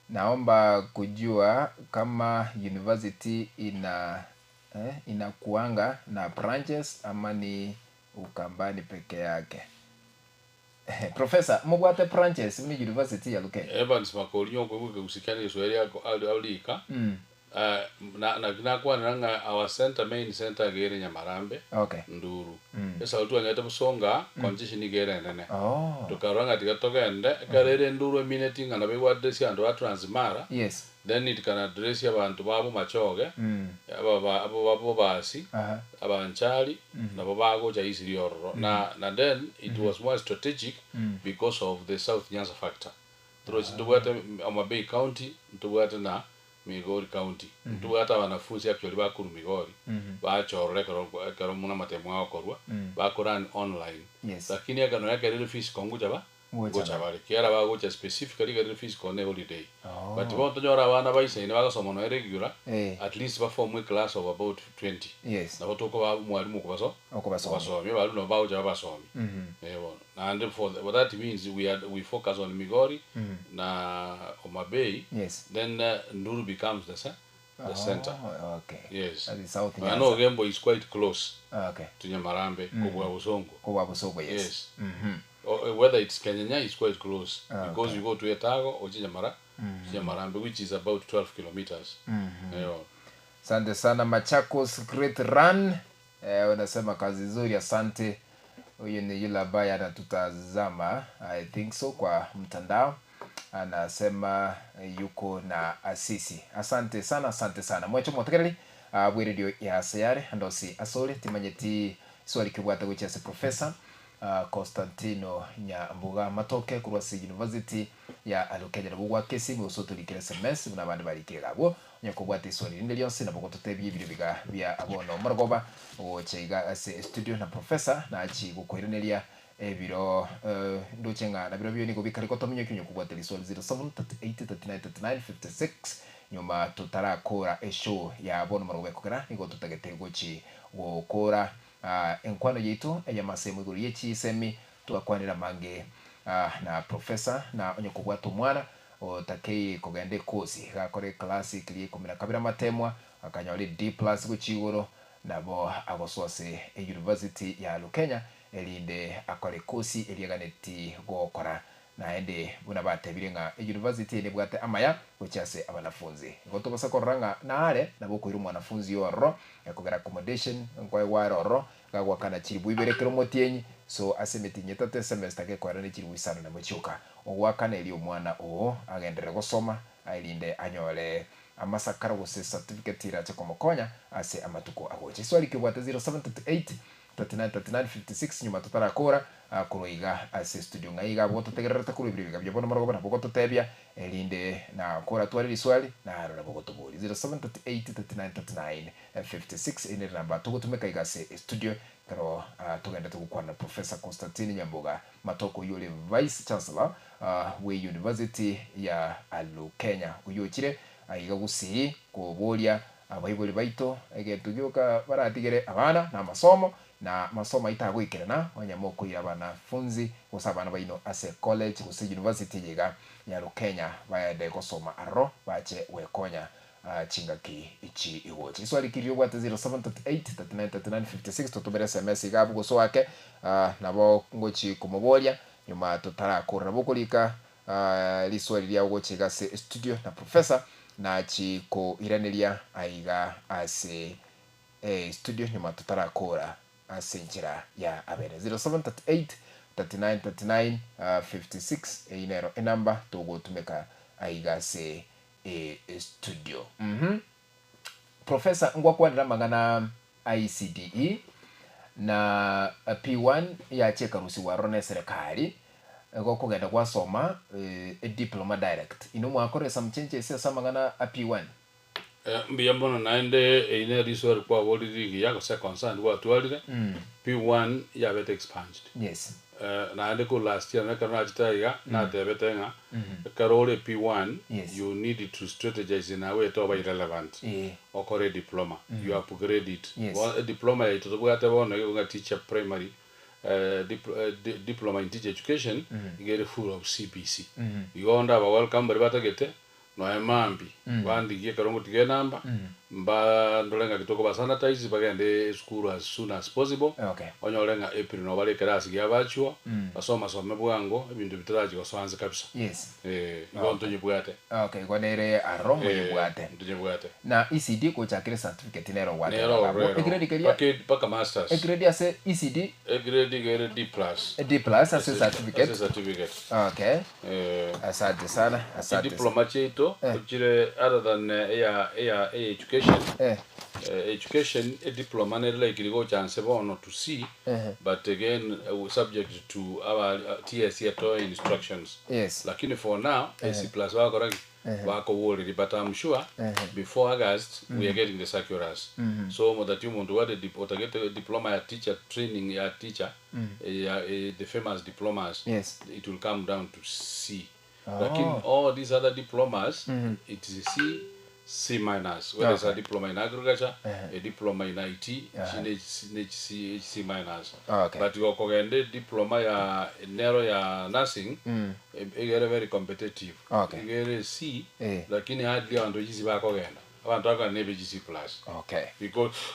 Naomba kujua kama university ina eh, inakuanga na branches ama ni Ukambani peke yake. Professor, mobwate branches buna university ya Lukenya? Evans Makori nyokoigwa ekegusii kiane egeswahili ako arika na naki nakwanera ng'a our center main center iga ere Nyamarambe Okay. Nduru esauri twanyarete bosonga congestion iga ere enene Oh. tokarora ng'a tiga togende ekero ere Nduru emineti ng'a nabo egwaddress abanto ba Transmara Yes. Then it can address abanto ba bomachoge, aba ba abo ba bobasi, Aha. abanchari, nabo bagocha easily ororo. Na na then it was more strategic because of the South Nyanza factor. Torochi ntobwate Homa Bay County, ntobwate na Migori County. Ntobwate abanafunzi actually bakorwa Migori, bacha ororo ekero ekero buna amatemo agokorwa, bako learn online. Yes. Lakini ekero nonya ekero ere physical ngocha ba Ngocha ngocha bare. bare ekiagera bagocha specifically ekero ere physical ne holiday. Oh. But bono tonyore abana baisaine bagasoma nonya regular, Eh. at least baform a class of about 20. Yes. Nabo tokoba omwalimu okobaso Okobasomia. okobasomia abalimu nabo bagocha babasomia. Eh bono. Naende for the, that means we are, we focus on Migori na Homa Bay, Yes. then Nduru becomes the ce- the center. Oh, okay. Yes. That is South Nonya Nyanza. na Ogembo is quite close Okay. to Nyamarambe kobua Bosongo. Kobua Bosongo, yes. Yes. O- whether it's Kenyenya is quite close because you go to Etago oche Nyamara Nyamarambe which is about 12 kilometers. Eyo. Asante sana Machakos Great Run. Eh, unasema kazi nzuri, asante. Huyu ni yule ambaye anatutazama I think so kwa mtandao, anasema yuko na asisi. Asante sana, asante sana mwecho motegereri uh, bwe radio ya Sayare andosi asore timanyeti swali kibwate gochia ase professor uh, Constantino Nyambuga Matoke korwa ase University ya Alukenya nabo gwaka esimi gose otorikere SMS buna abande barikire iga abwo onye kobwate iswali rinde rionsi nabo gototebia ebiro biga bia bono morogoba gocha iga ase estudio na professor nachi gokoiraneria ebiro eh, ndoche ng'a nabirobio nigo bikare gotominyokia onye kobwate riswali 07 38 39 39 56 nyuma totarakora eshow ya bono morogoba ekogera nigo totagete gochi gokora ah, enkwano yaito ey'amasemo igoro ye chisemi twakwanera amange ah, na professor na onye kobwata omwana otakeire kogenda ekosi iga akore eclass keria ikomi na kabere amatemwa akanyora e D plus gochia igoro nabo agosoa ase euniversity ya Lukenya erinde akore ekosi eria eganeti gokora. Naende buna batebire ng'a euniversity eye nebwate amaya gochia ase abanafunzi. Igo tobasa korora ng'a nare nabo okoira omwanafunzi oyo ororo ekogera accommodation nkoegwa are ororo iga agoakana chiribu ibere kera omotienyi so ase emetienyi etato esemester gekoera ne chiribu isano nemo chioka. Ogoakana erio omwana oo agenderere gosoma erinde anyore amasakara gose certificate erache komokonya ase amatuko agocha. Eswali kebwate 0738 39 39 56 nyuma totarakora korwa iga ase estudio ng'a iga abwo totegererete korwa ebiro biga bia bono morogoba nabo gototebia erinde na koratware riswali naro nabo gotoboria 0738 39 39 56 eye nere namba togotumeka iga ase estudio ekero togenderete gokwana na Professor Constantine Nyamboga Matoko oyio ore Vice Chancellor bwe University ya Lukenya oyio ochire aiga gusii koboria abaibori baito egento gioka baratigere abana na amasomo. Na masomo aito agoikerana onye mokoira abanafunzi gose abana baino ase college gose university eye iga ya Rukenya baende gosoma aroro bache gwekonya chingaki echi igocha. Iswali ki riria obwate 0738 39 39 56 totomere sms iga abwo gose oake nabo ngochi komoboria nyuma totarakora. Nabo okorika riswali riao gocha iga ase studio na professor nachi koiraneria aiga ase studio nyuma totarakora ase enchera ya abere. 0738 39 39 56 eyio nero enamba togotumeka aiga ase estudio. Uhum. Professor ngwakwanera amang'ana a ECDE na P1 yacha ekarusigwa aroro na eserekari igo okogenda gwasoma ediploma direct. Inwe mwakorire some changes ase amang'ana a P1? Mbuya mono naende eri nero riswali kwaborire rigiya gose concern gwatwarire, P1 yabete expunged. Yes. Naende korwa last year ekero nachete aiga natebete ng'a ekero ore P1 Yes. you need to strategize in a way toba irrelevant Eh. okore ediploma you upgrade it. Yes. Bono ediploma yaito tobwate bono iga ng'a teacher primary diploma in teacher education iga ere full of CBC. Igo ndaba welcome baria batagete Nonya mambia, bandigie ekero ngotiga enamba, mba ndore ng'aki tokoba sanitize bagende esukuru as soon as possible, Okay. onyore ng'a April nabo bare ekerasi gia bachuo, basome some bwango, ebinto bitarachi gosoa nse kabisa. Yes. Eh, igo ntonyebwate. Okay, igo nere aroro Eh, moyebwate. ntonyebwate. Na ECD gochakera ecertificate nero Nero ogwateba ororo abwo. ero. Egrade keria Mpaka mpaka masters. egrade ase ECD Egrade iga ere D plus. D plus ase Ase certificate. certificate. Okay. Eh. Asante sana, asante. Chidiploma chiaito Eh. chire other than eya eya eya education Eh. education ediploma nere likely gocha nse bono to see Eh. but again subject to our TSC atoe instructions Yes. lakini for now eh. AC plus bakora ki bakoboreria but I'm sure Eh. before August we are getting the circulars so that omonto obwate dip- otagete diploma ya teacher training ya teacher ya the famous diplomas Yes. it will come down to C Oh. lakini all these other diplomas it is C C minus whether it's a Okay. diploma in agriculture a diploma in IT chine C C C minus Okay. but gokogenda diploma ya nero ya nursing igere very competitive Okay. igere C Eh. lakini hardly abanto GC bakogenda abanto bakogenda nebe GC plus Okay.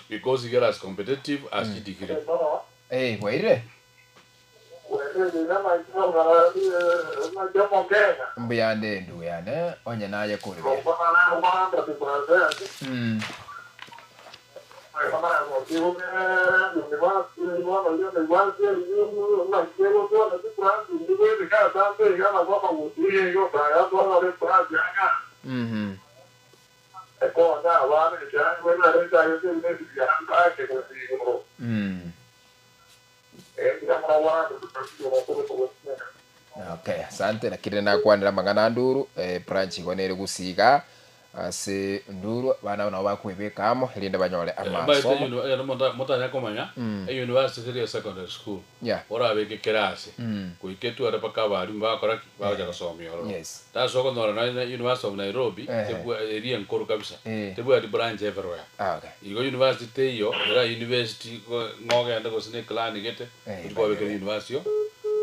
because igere as competitive as degree Eh, bwairire? Mbuyande endugu yane onye naye kore buya. Mhm. Okay, asante lakini nakwanera amang'ana a nduru branch igo nere gusiga ase nduru abana nabo bakwebeka amo erinde banyore amasomo. Motanya komanya e university teri secondary school Yeah. orabeke kerasi goika etware mpaka abarimu bakora ki bagocha gosomia ororo Yes. that's okonyora na University of Nairobi Eh. tebwa eria enkoro kabisa Eh. tebwati branch everywhere Ah, okay. igo university teiyo era university ng'ogende gose na eclan gete Eh, kwabekera university yo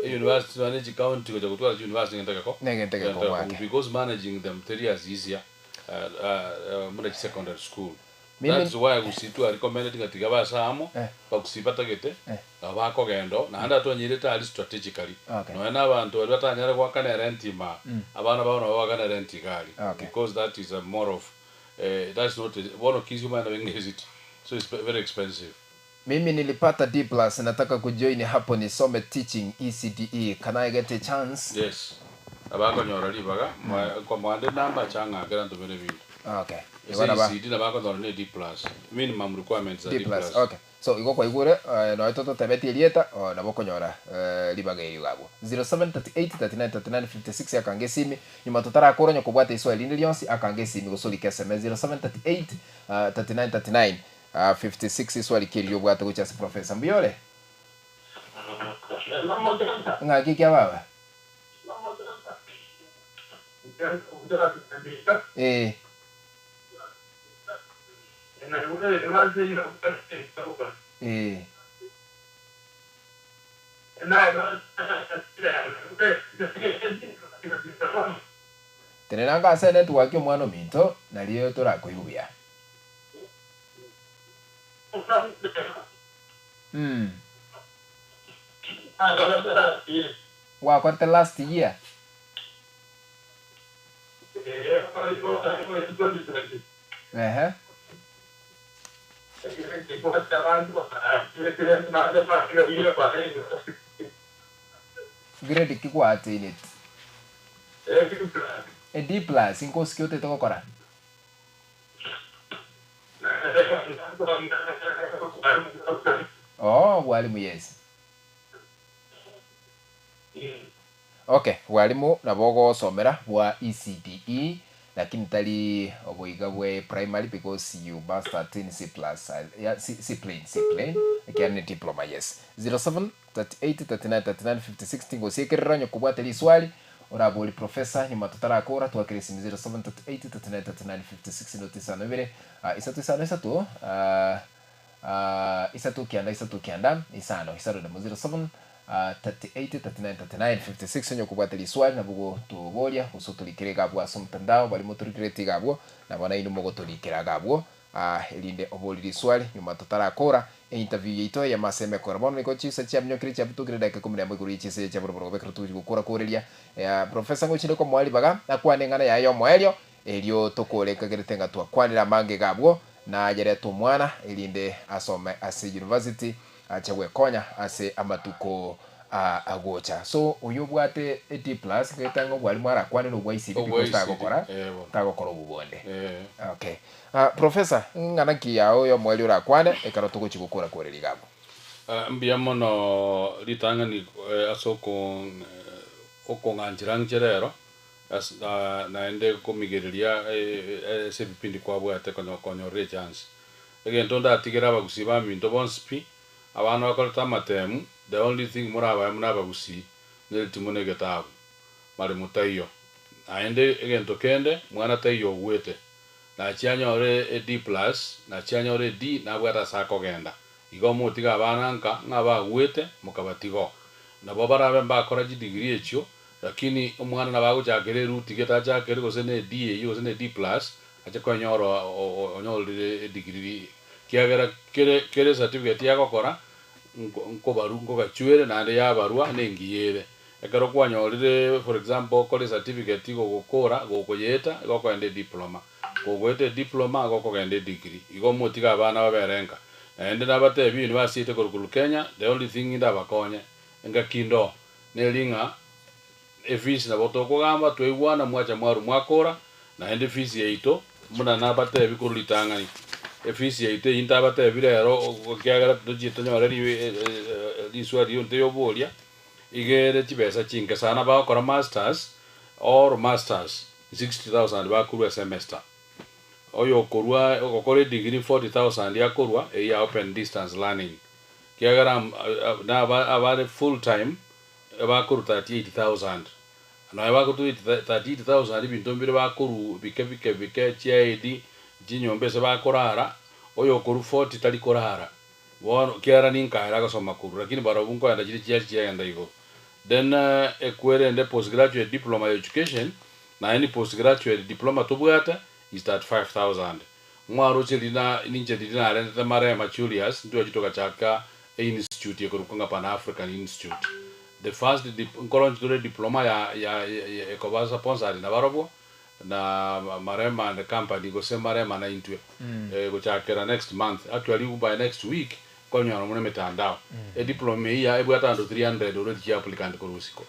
e university nonye chicounty gocha gotwara chiuniversity ngente geko Negente geko gwake. because managing them teri as easier muna secondary school Mimi- that's why gusitwa recommended ng'a tiga basamo Eh. bagusi batagete Eh. nabo bakogenda naende atonyerete ari strategically Okay. nonya na abanto baria batanyare goakana erent ima abana babo nabo bagoakana erent iga aria Okay. because that is a more of that's not a, bono kisi omanyete nabo eng'esiti so it's very expensive. Mimi nilipata D plus nataka kujoin hapo nisome teaching ECDE can I get a chance? Yes abakonyora ribaga kwamwande namba chang'akera ntomere ebinto. Okay. Igo naba Ase ECD nabo akonyora ne D plus minimum requirements are D D plus. plus. Okay. So igo kwaigure noe tototebetie erieta oh, nabo okonyora ribaga erio iga abwo. 0738 39 39 56 akange esimi nyuma totarakora onye kobwate iswali rinde rionsi akange esimi gose orike sms 0738 39 39 56 iswali ki erio obwate gochia ase professor. Mbuya ore? Ng'aki kia baba? Eh. Eh. Tenena anga ase enetwork omwana ominto nario torakoigwe buya. Mm. Gwakorete last year? Ehe. Grade ki gwaattaineti? A D plus, inkosi ki otagete gokora? Oo, bwalimu yes. Okay, bwalimu nabo ogosomera bwa ECDE lakini tari oboiga bwe primary because you must attain C plus, yeah, C, C plain, C plain, ekiagera ne diploma yes. 07 38 39 39 56 tingosiekerera onye kobwate riswali orabori professor nyuma totarakora twakere esimi 07 38 39 39 56 noti isano ibere ah, isato isano isato ah, ah, isato kianda isato kianda isano isano demo 07 ah, 38 39 39 56 onye kobwate riswali nabo gotoboria gose otorikere iga abwo ase omotandao baria motorikereti iga abwo nabo nainwe mogotorikera iga abwo Aa, erinde oborie riswali nyuma totarakora einterview yaito eyemo ase emekoro. Bono nigo chinsa chiaminyokire chiabutokire edakika ikomi nemo igoro ye chinsa echi chia boroboro gobekera togochia gokora koreria. Ea, Professor ngochire komoa ribaga akwane eng'ana yaye y'omoerio, erio tokore ekagerete ng'a twakwanire amange iga abwo, na ayerete omwana erinde asome ase university ache gwekonya ase amatuko aa agocha. So oyo obwate a D plus ng'ete ng'a obwalimu arakwane na obwa ICD Obwa because ICD, tagokora eh bono. tagokora obwo bonde. Eh. Okay. Professor, ng'ana ki yao y'omoerio orakwane ekero togochia gokora koreria iga abwo? Mbuya mono ritang'ani ase okong'anchera inche rero, naende komigereria ase ebipindi kwabwate konyorera echance. Egento ndatigere abagusii baminto bonsi pi, abana bakorete amatemu, the only thing morabae buna abagusii, neritimo na egetabu, maremo taiyo. Naende egento kende, mwana taiyo ogwete. Nachia anyore e D plus, nachia anyore e D nabwate ase akogenda. Igo motige abana nka ng'a bagwete mokabatiga oo. Nabo barabe mbakora chidegree echio, lakini omwana nabo agochakera eroute gete achakere gose ne D eyio gose ne D plus, ache koenyora onyorire edegree kiagera kere kere ecertificate yagokora, nko nkobaru nkogachwere naende yabarwa nengiya ere. Ekero kwanyorire for example okore ecertificate gogokora gokoyeeta igo okogenda ediploma, kogoeta ediploma igo okogenda edegree. Igo motige abana babere nka. Naende nabatebie university korwa korwa Kenya the only thing ndabakonye engaki ndoo neri ng'a efees nabo tokogamba twaigwana mwacha mwarwa mwakora naende efees yaito buna nabatebie korwa ritang'ani efees yaito eyio ntabatebie rero ekiagera tochie tonyore riswali riria onte yoboria. Iga ere chibesa chinke sana bagokora masters or masters 60,000 bakorwa esemester. Oyokorwa ogokora edegree 40,000 akorwa eyio ya open distance learning. Kiagera na abare full time bakorwa 38,000. Nonya bakorwa 38,000 ebinto mbire bakorwa bike bike bike chiaid chinyomba ase bakorara, oyokorwa 40 tari korara. Bono kiara ninkaere agosoma korwa, lakini barobwo nkoenda chiria chiaria chiagenda igoro. Then ekwerende postgraduate diploma ya education, naye ni postgraduate diploma tobwate is 35,000. Mwaroche riria na ninche riria narentete Marema Julius, ntwachia togachaka einstitute ekorokwa ng'a Pan African Institute. The first dip nkorochi tore diploma ya ya ya ekoba sponsored nabarobwo, na Marema and Company gose Marema na intwe gochakera next month actually by next week nkonyora buna emetandao ediploma eyia ebwate abanto 300 already chi applicant korwa isiko.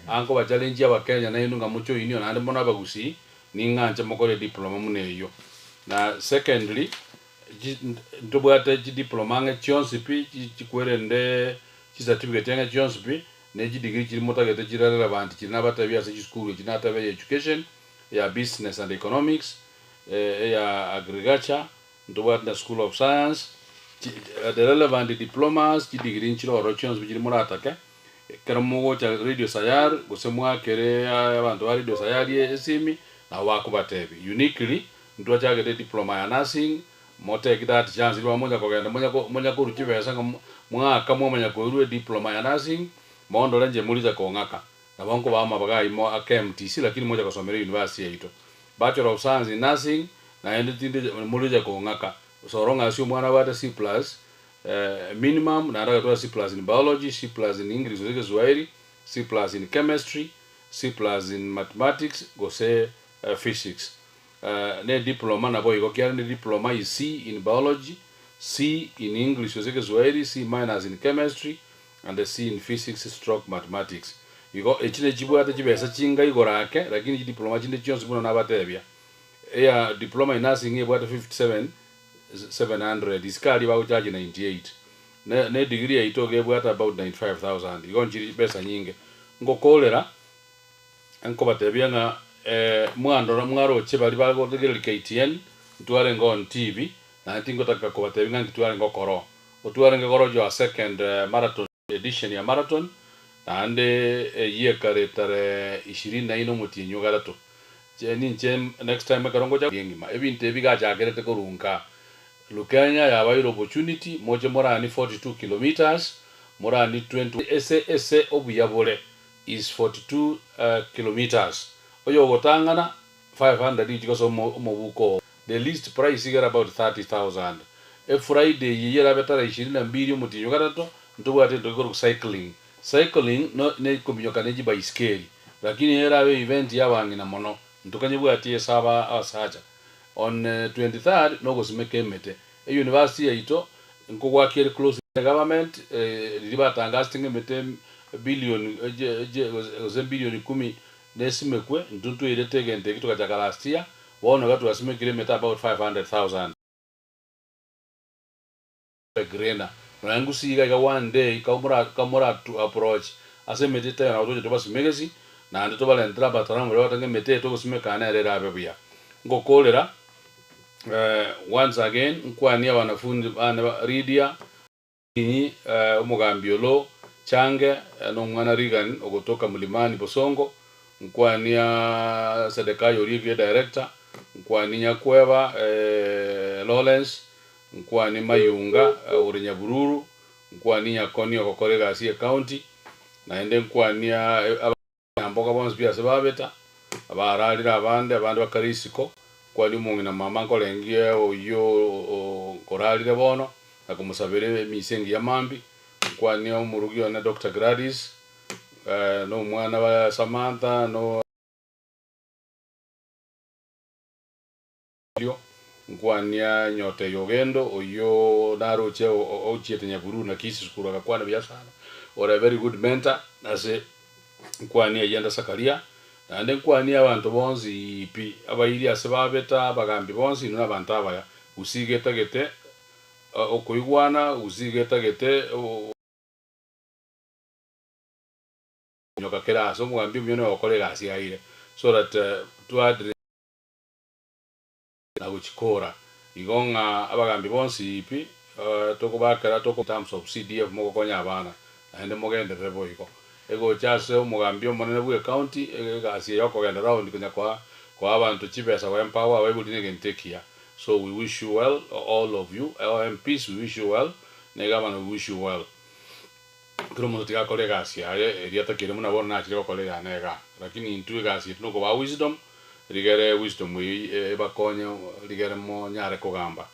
Aa nkoba challenge abakenya nainwe ng'a mochoinio naende mono abagusii ning'anche mokore ediploma buna eyio. Na secondly chi ntobwate chidiploma ang'e chionsi pi chikwerende chicertificate ang'e chionsi pi Ne chidegree chiria motagete chire relevant chiria nabatebie ase chisukuru echi natebe eya education, eya business and economics, eya agriculture, ntobwate na school of science, chi the relevant diplomas, chidegree nchire ororo chionsi pi chiria moratake, ekero mogocha radio sayari gose mwakere abanto ba radio sayari esimi, nabo bakobatebia. Uniquely, ntwachagete ediploma ya nursing, Motake that chance rirorio monya kogenda monya monya korwa chibesa ng'a mwaka mwamanya koirwa ediploma ya nursing, Mondore inche moriche kong'aka, nabo nkobaa amabaga ayio a KMTC lakini moche gosomera university yaito. Bachelor of Science in Nursing, naende tindi moriche kong'aka. So long as omwana abwate C plus minimum, naende agatwara C plus in Biology, C plus in English gose Kiswahili, C plus in Chemistry, C plus in Mathematics gose Physics. Ne diploma naboigo kiare ne diploma is C in Biology, C in English gose Kiswahili, C minus in Chemistry and C in Physics stroke Mathematics. Igo echi nechibwate chibesa chinga igoro ake lakini chidiploma chinde chionsi buna nabatebia eya diploma in nursing ebwate 57 700 isiko aria bagochaji 98 ne ne degree yaito iga ebwate about 95000 igo nchiri chibesa nyinge ngokorera Nkobatebia ng'a mwandora mwaroche baria bagotegereria KTN, ntwarenge on TV, naende tingotaka kobatebia ng'a nki twarenge gokora oo. Otwarenge gorochwa second marathon edition ya marathon, naende eyio ekare tarehe ishirini na ine omotienyi o gatato. Inche ninche next time ekero ngocha engima. Ebinto ebi gachakerete korwa nka Lukenya yabaire opportunity moche morani 42 kilometres, morani 20 ese ese obuya bore. is 42 kilometres, oyogotang'ana 500 each gose omobuko oo. The least price iga ere about 30,000. Efriday eye erabe tarehe ishirini na mbili omotienyi o gatato, ntobwate egento gekorokwa cycling. Cycling no ne kominyoka ne chibaisikeli, lakini erabe event ya abang'ina mono, ntokanyebwatie ase aba abasacha. On 23rd nogosimeka emete. Euniversity yaito nkogwakia ere close ne government riria batangasete ng'a emete billion gose billion kumi nesimekwe intwe ntwairete egento eki togachaka last year bono iga twasimekire emete about 500,000. Greener nonya ngusii iga iga one day kamora approach ase emete etaiyo nabo togocha tobasimegesi naende tobarentere abataramu baria bagoteba ng'a emete eye togosimeka nere erabe buya. Ngokorera Once again nkwanie abanafunzi bane ba Lydia, Akinyi, omogambi Oloo, Change, na omwana Reagan ogotoka Mlimani Bosongo, nkwania Sedekiah oria ekiya director, nkwanie Nyakweba Lawrence, nkwanie Mayunga ore Nyabururu, nkwanie Nyakoni ogokora egasi ye county, naende nkwania Abanyamboga bonsi pi ase babeta, abararire abande, abande bakare isiko, kwani omong'ina mama nkorengie oyio orarire bono, na komosabera emisa engiya mambia, nkwanie omorugi one Doctor Gladys, na omwana ba Samantha, no. Erio nkwania nyota eye ogendo, oyio naroche ochiete Nyaburu na Kisii sukuru agakwana buya sana, ore a very good mentor ase nkwanie Ayienda Sakaria, naende nkwanie abanto bonsi pi, abairi ase babeta, abagambi bonsi inwe nabanto abaya, gusii getagete okoigwana, gusii getagete nyoka kera ase omogambi omuya noyo ogokora egasi yaire so that to address. Na gochikora. Igo ng'a abagambi bonsi pi tokobakera toko terms of CDF mogokonya abana naende mogenderere boigo. Egocha ase omogambi omonene bwe ecounty egasi eye okogenda round konya koa koa abanto chibesa go empower abaibori negento ekiya. So we wish you well all of you all MPs we wish you well na egavana we wish you well. Kera omonto tiga akore egasi yaye eria atakeire buna bono nachire gokora eyane igaa. Lakini intwe egasi yaito nokobaa wisdom, rigere wisdom eyio ebakonye rigere monyare kogamba.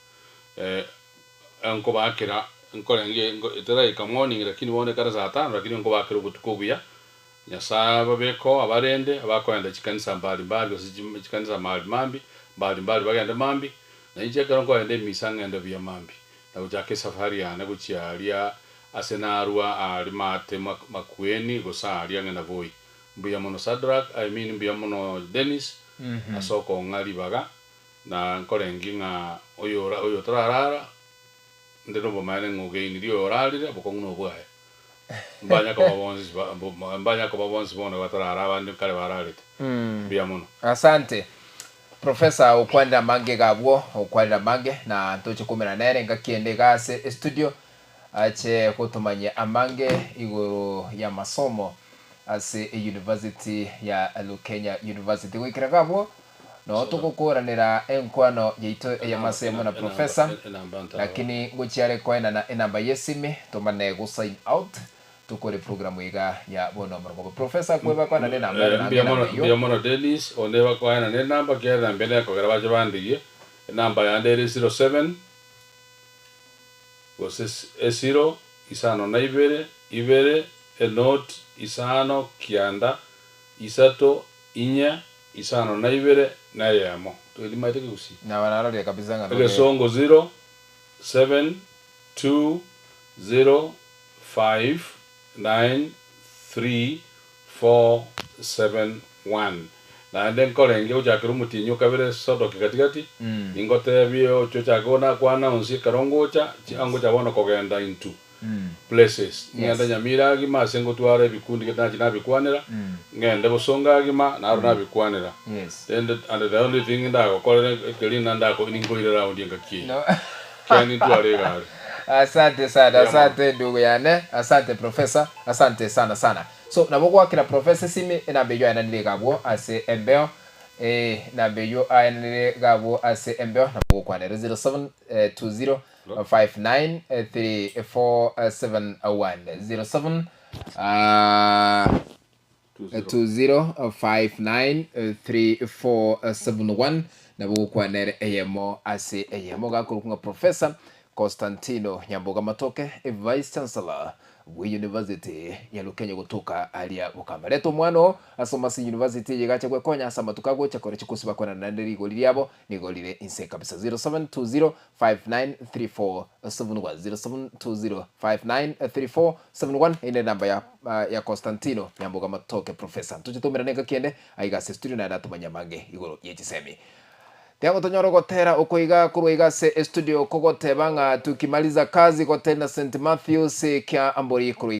Nkobakera nkorenge etaraika morning lakini bono ekare saa tano lakini nkobakera obotuko obuya, Nyasaye ababeke oo abarende, abakoenda chikanisa mbali mbali gose chikanisa mahali mambi, mbali mbali bagende mambi, na inche ekero nkoenda emisa ng'ende buya mambi, na gochaka esafari yane gochia aria Ase narua aria maate makueni gose aaria ng'ina boi. Mbuya mono Sadrack, I mean mbuya mono Dennis ase okong'a ribaga na nkorengi ng'a oyora oyotararara nde nobomaene ng'a ogeinirie oyorarire obokong'u nobwaye. Mbanya koba bonsi mbanya koba bonsi bono batarara abande nkare bararete. Mbuya mono. Asante. Professor okwanire amange iga abwo, okwanire amange na ntoche koumera nere engaki ende iga ase estudio Ache gotomanyia amange igoro y'amasomo ase eyunivasiti ya Lukenya University. Goikera iga abwo noo togokoranera enkwano yaito ey'amasemo na Professor, lakini ngochia are koenana enamba y'esimi tomane go sign out. Tokore programu iga ya bono omorogoba. Professor kweba kwana ne namba ere Eh, nange mbuya enamba mono eyio. mbuya mono Dennis, onde bakoaena ne enamba kiagera enamba ende ekogera bache bandigie, enamba yande ere 07 gose esiro isano na ibere ibere enoti isano kianda isato inye isano na ibere na eyemo. Toirimaete kegusii. Naba narorire kabisa ng'a nobe. Egesongo 0 7 2 0 5 9 3 4 7 1 Naende nkorenge gochakera omotienyi o kabere Sodoki gati-gati, ningoteebie oche ochake kwana onsi ekero ngocha, ngocha bono kogenda into places. Ng'ende Nyamira agima ase ngotwara ebikundi gete nachi nabikwanera, ng'ende Bosongo agima naro nabikwanera. Rende and the only thing ndagokorere ekeri ng'a ndako ninkoire round engaki eye. Kiagera nintware egari. Asante sana, Mbuya mono. asante ndugu yane, asante professor, asante sana sana. So nabo goakera professor esimi enamba eyio aenanire iga abwo ase embeo eh, enamba eyio aenanire iga abwo ase embeo nabo gokwanera 0720 593471 07 ah, 20593471 nabo gokwanera eyemo ase eyemo gakorokwa ng'a Professor Constantino Nyamboga Matoke, Vice Chancellor bwe University ya Lukenya gotoka aria Bokamba. Reta omwana oo asome ase university eye gacha gwekonya ase amatuko agocha kore chikosi bakwanana naende rigori riabo nigo rire inse kabisa 0720 5934 71 0720 5934 71 Eye nenamba ya ya Constantino Nyamboga Matoke Professor. Ntoche toumerane engaki ende aiga ase estudio naende atomanye amange igoro ye chisemi. Tiango tonyore ogotera oko iga korwa iga ase estudio kogoteba ng'a tukimaliza kazi goteri na St Matthews kia Ambori korwa.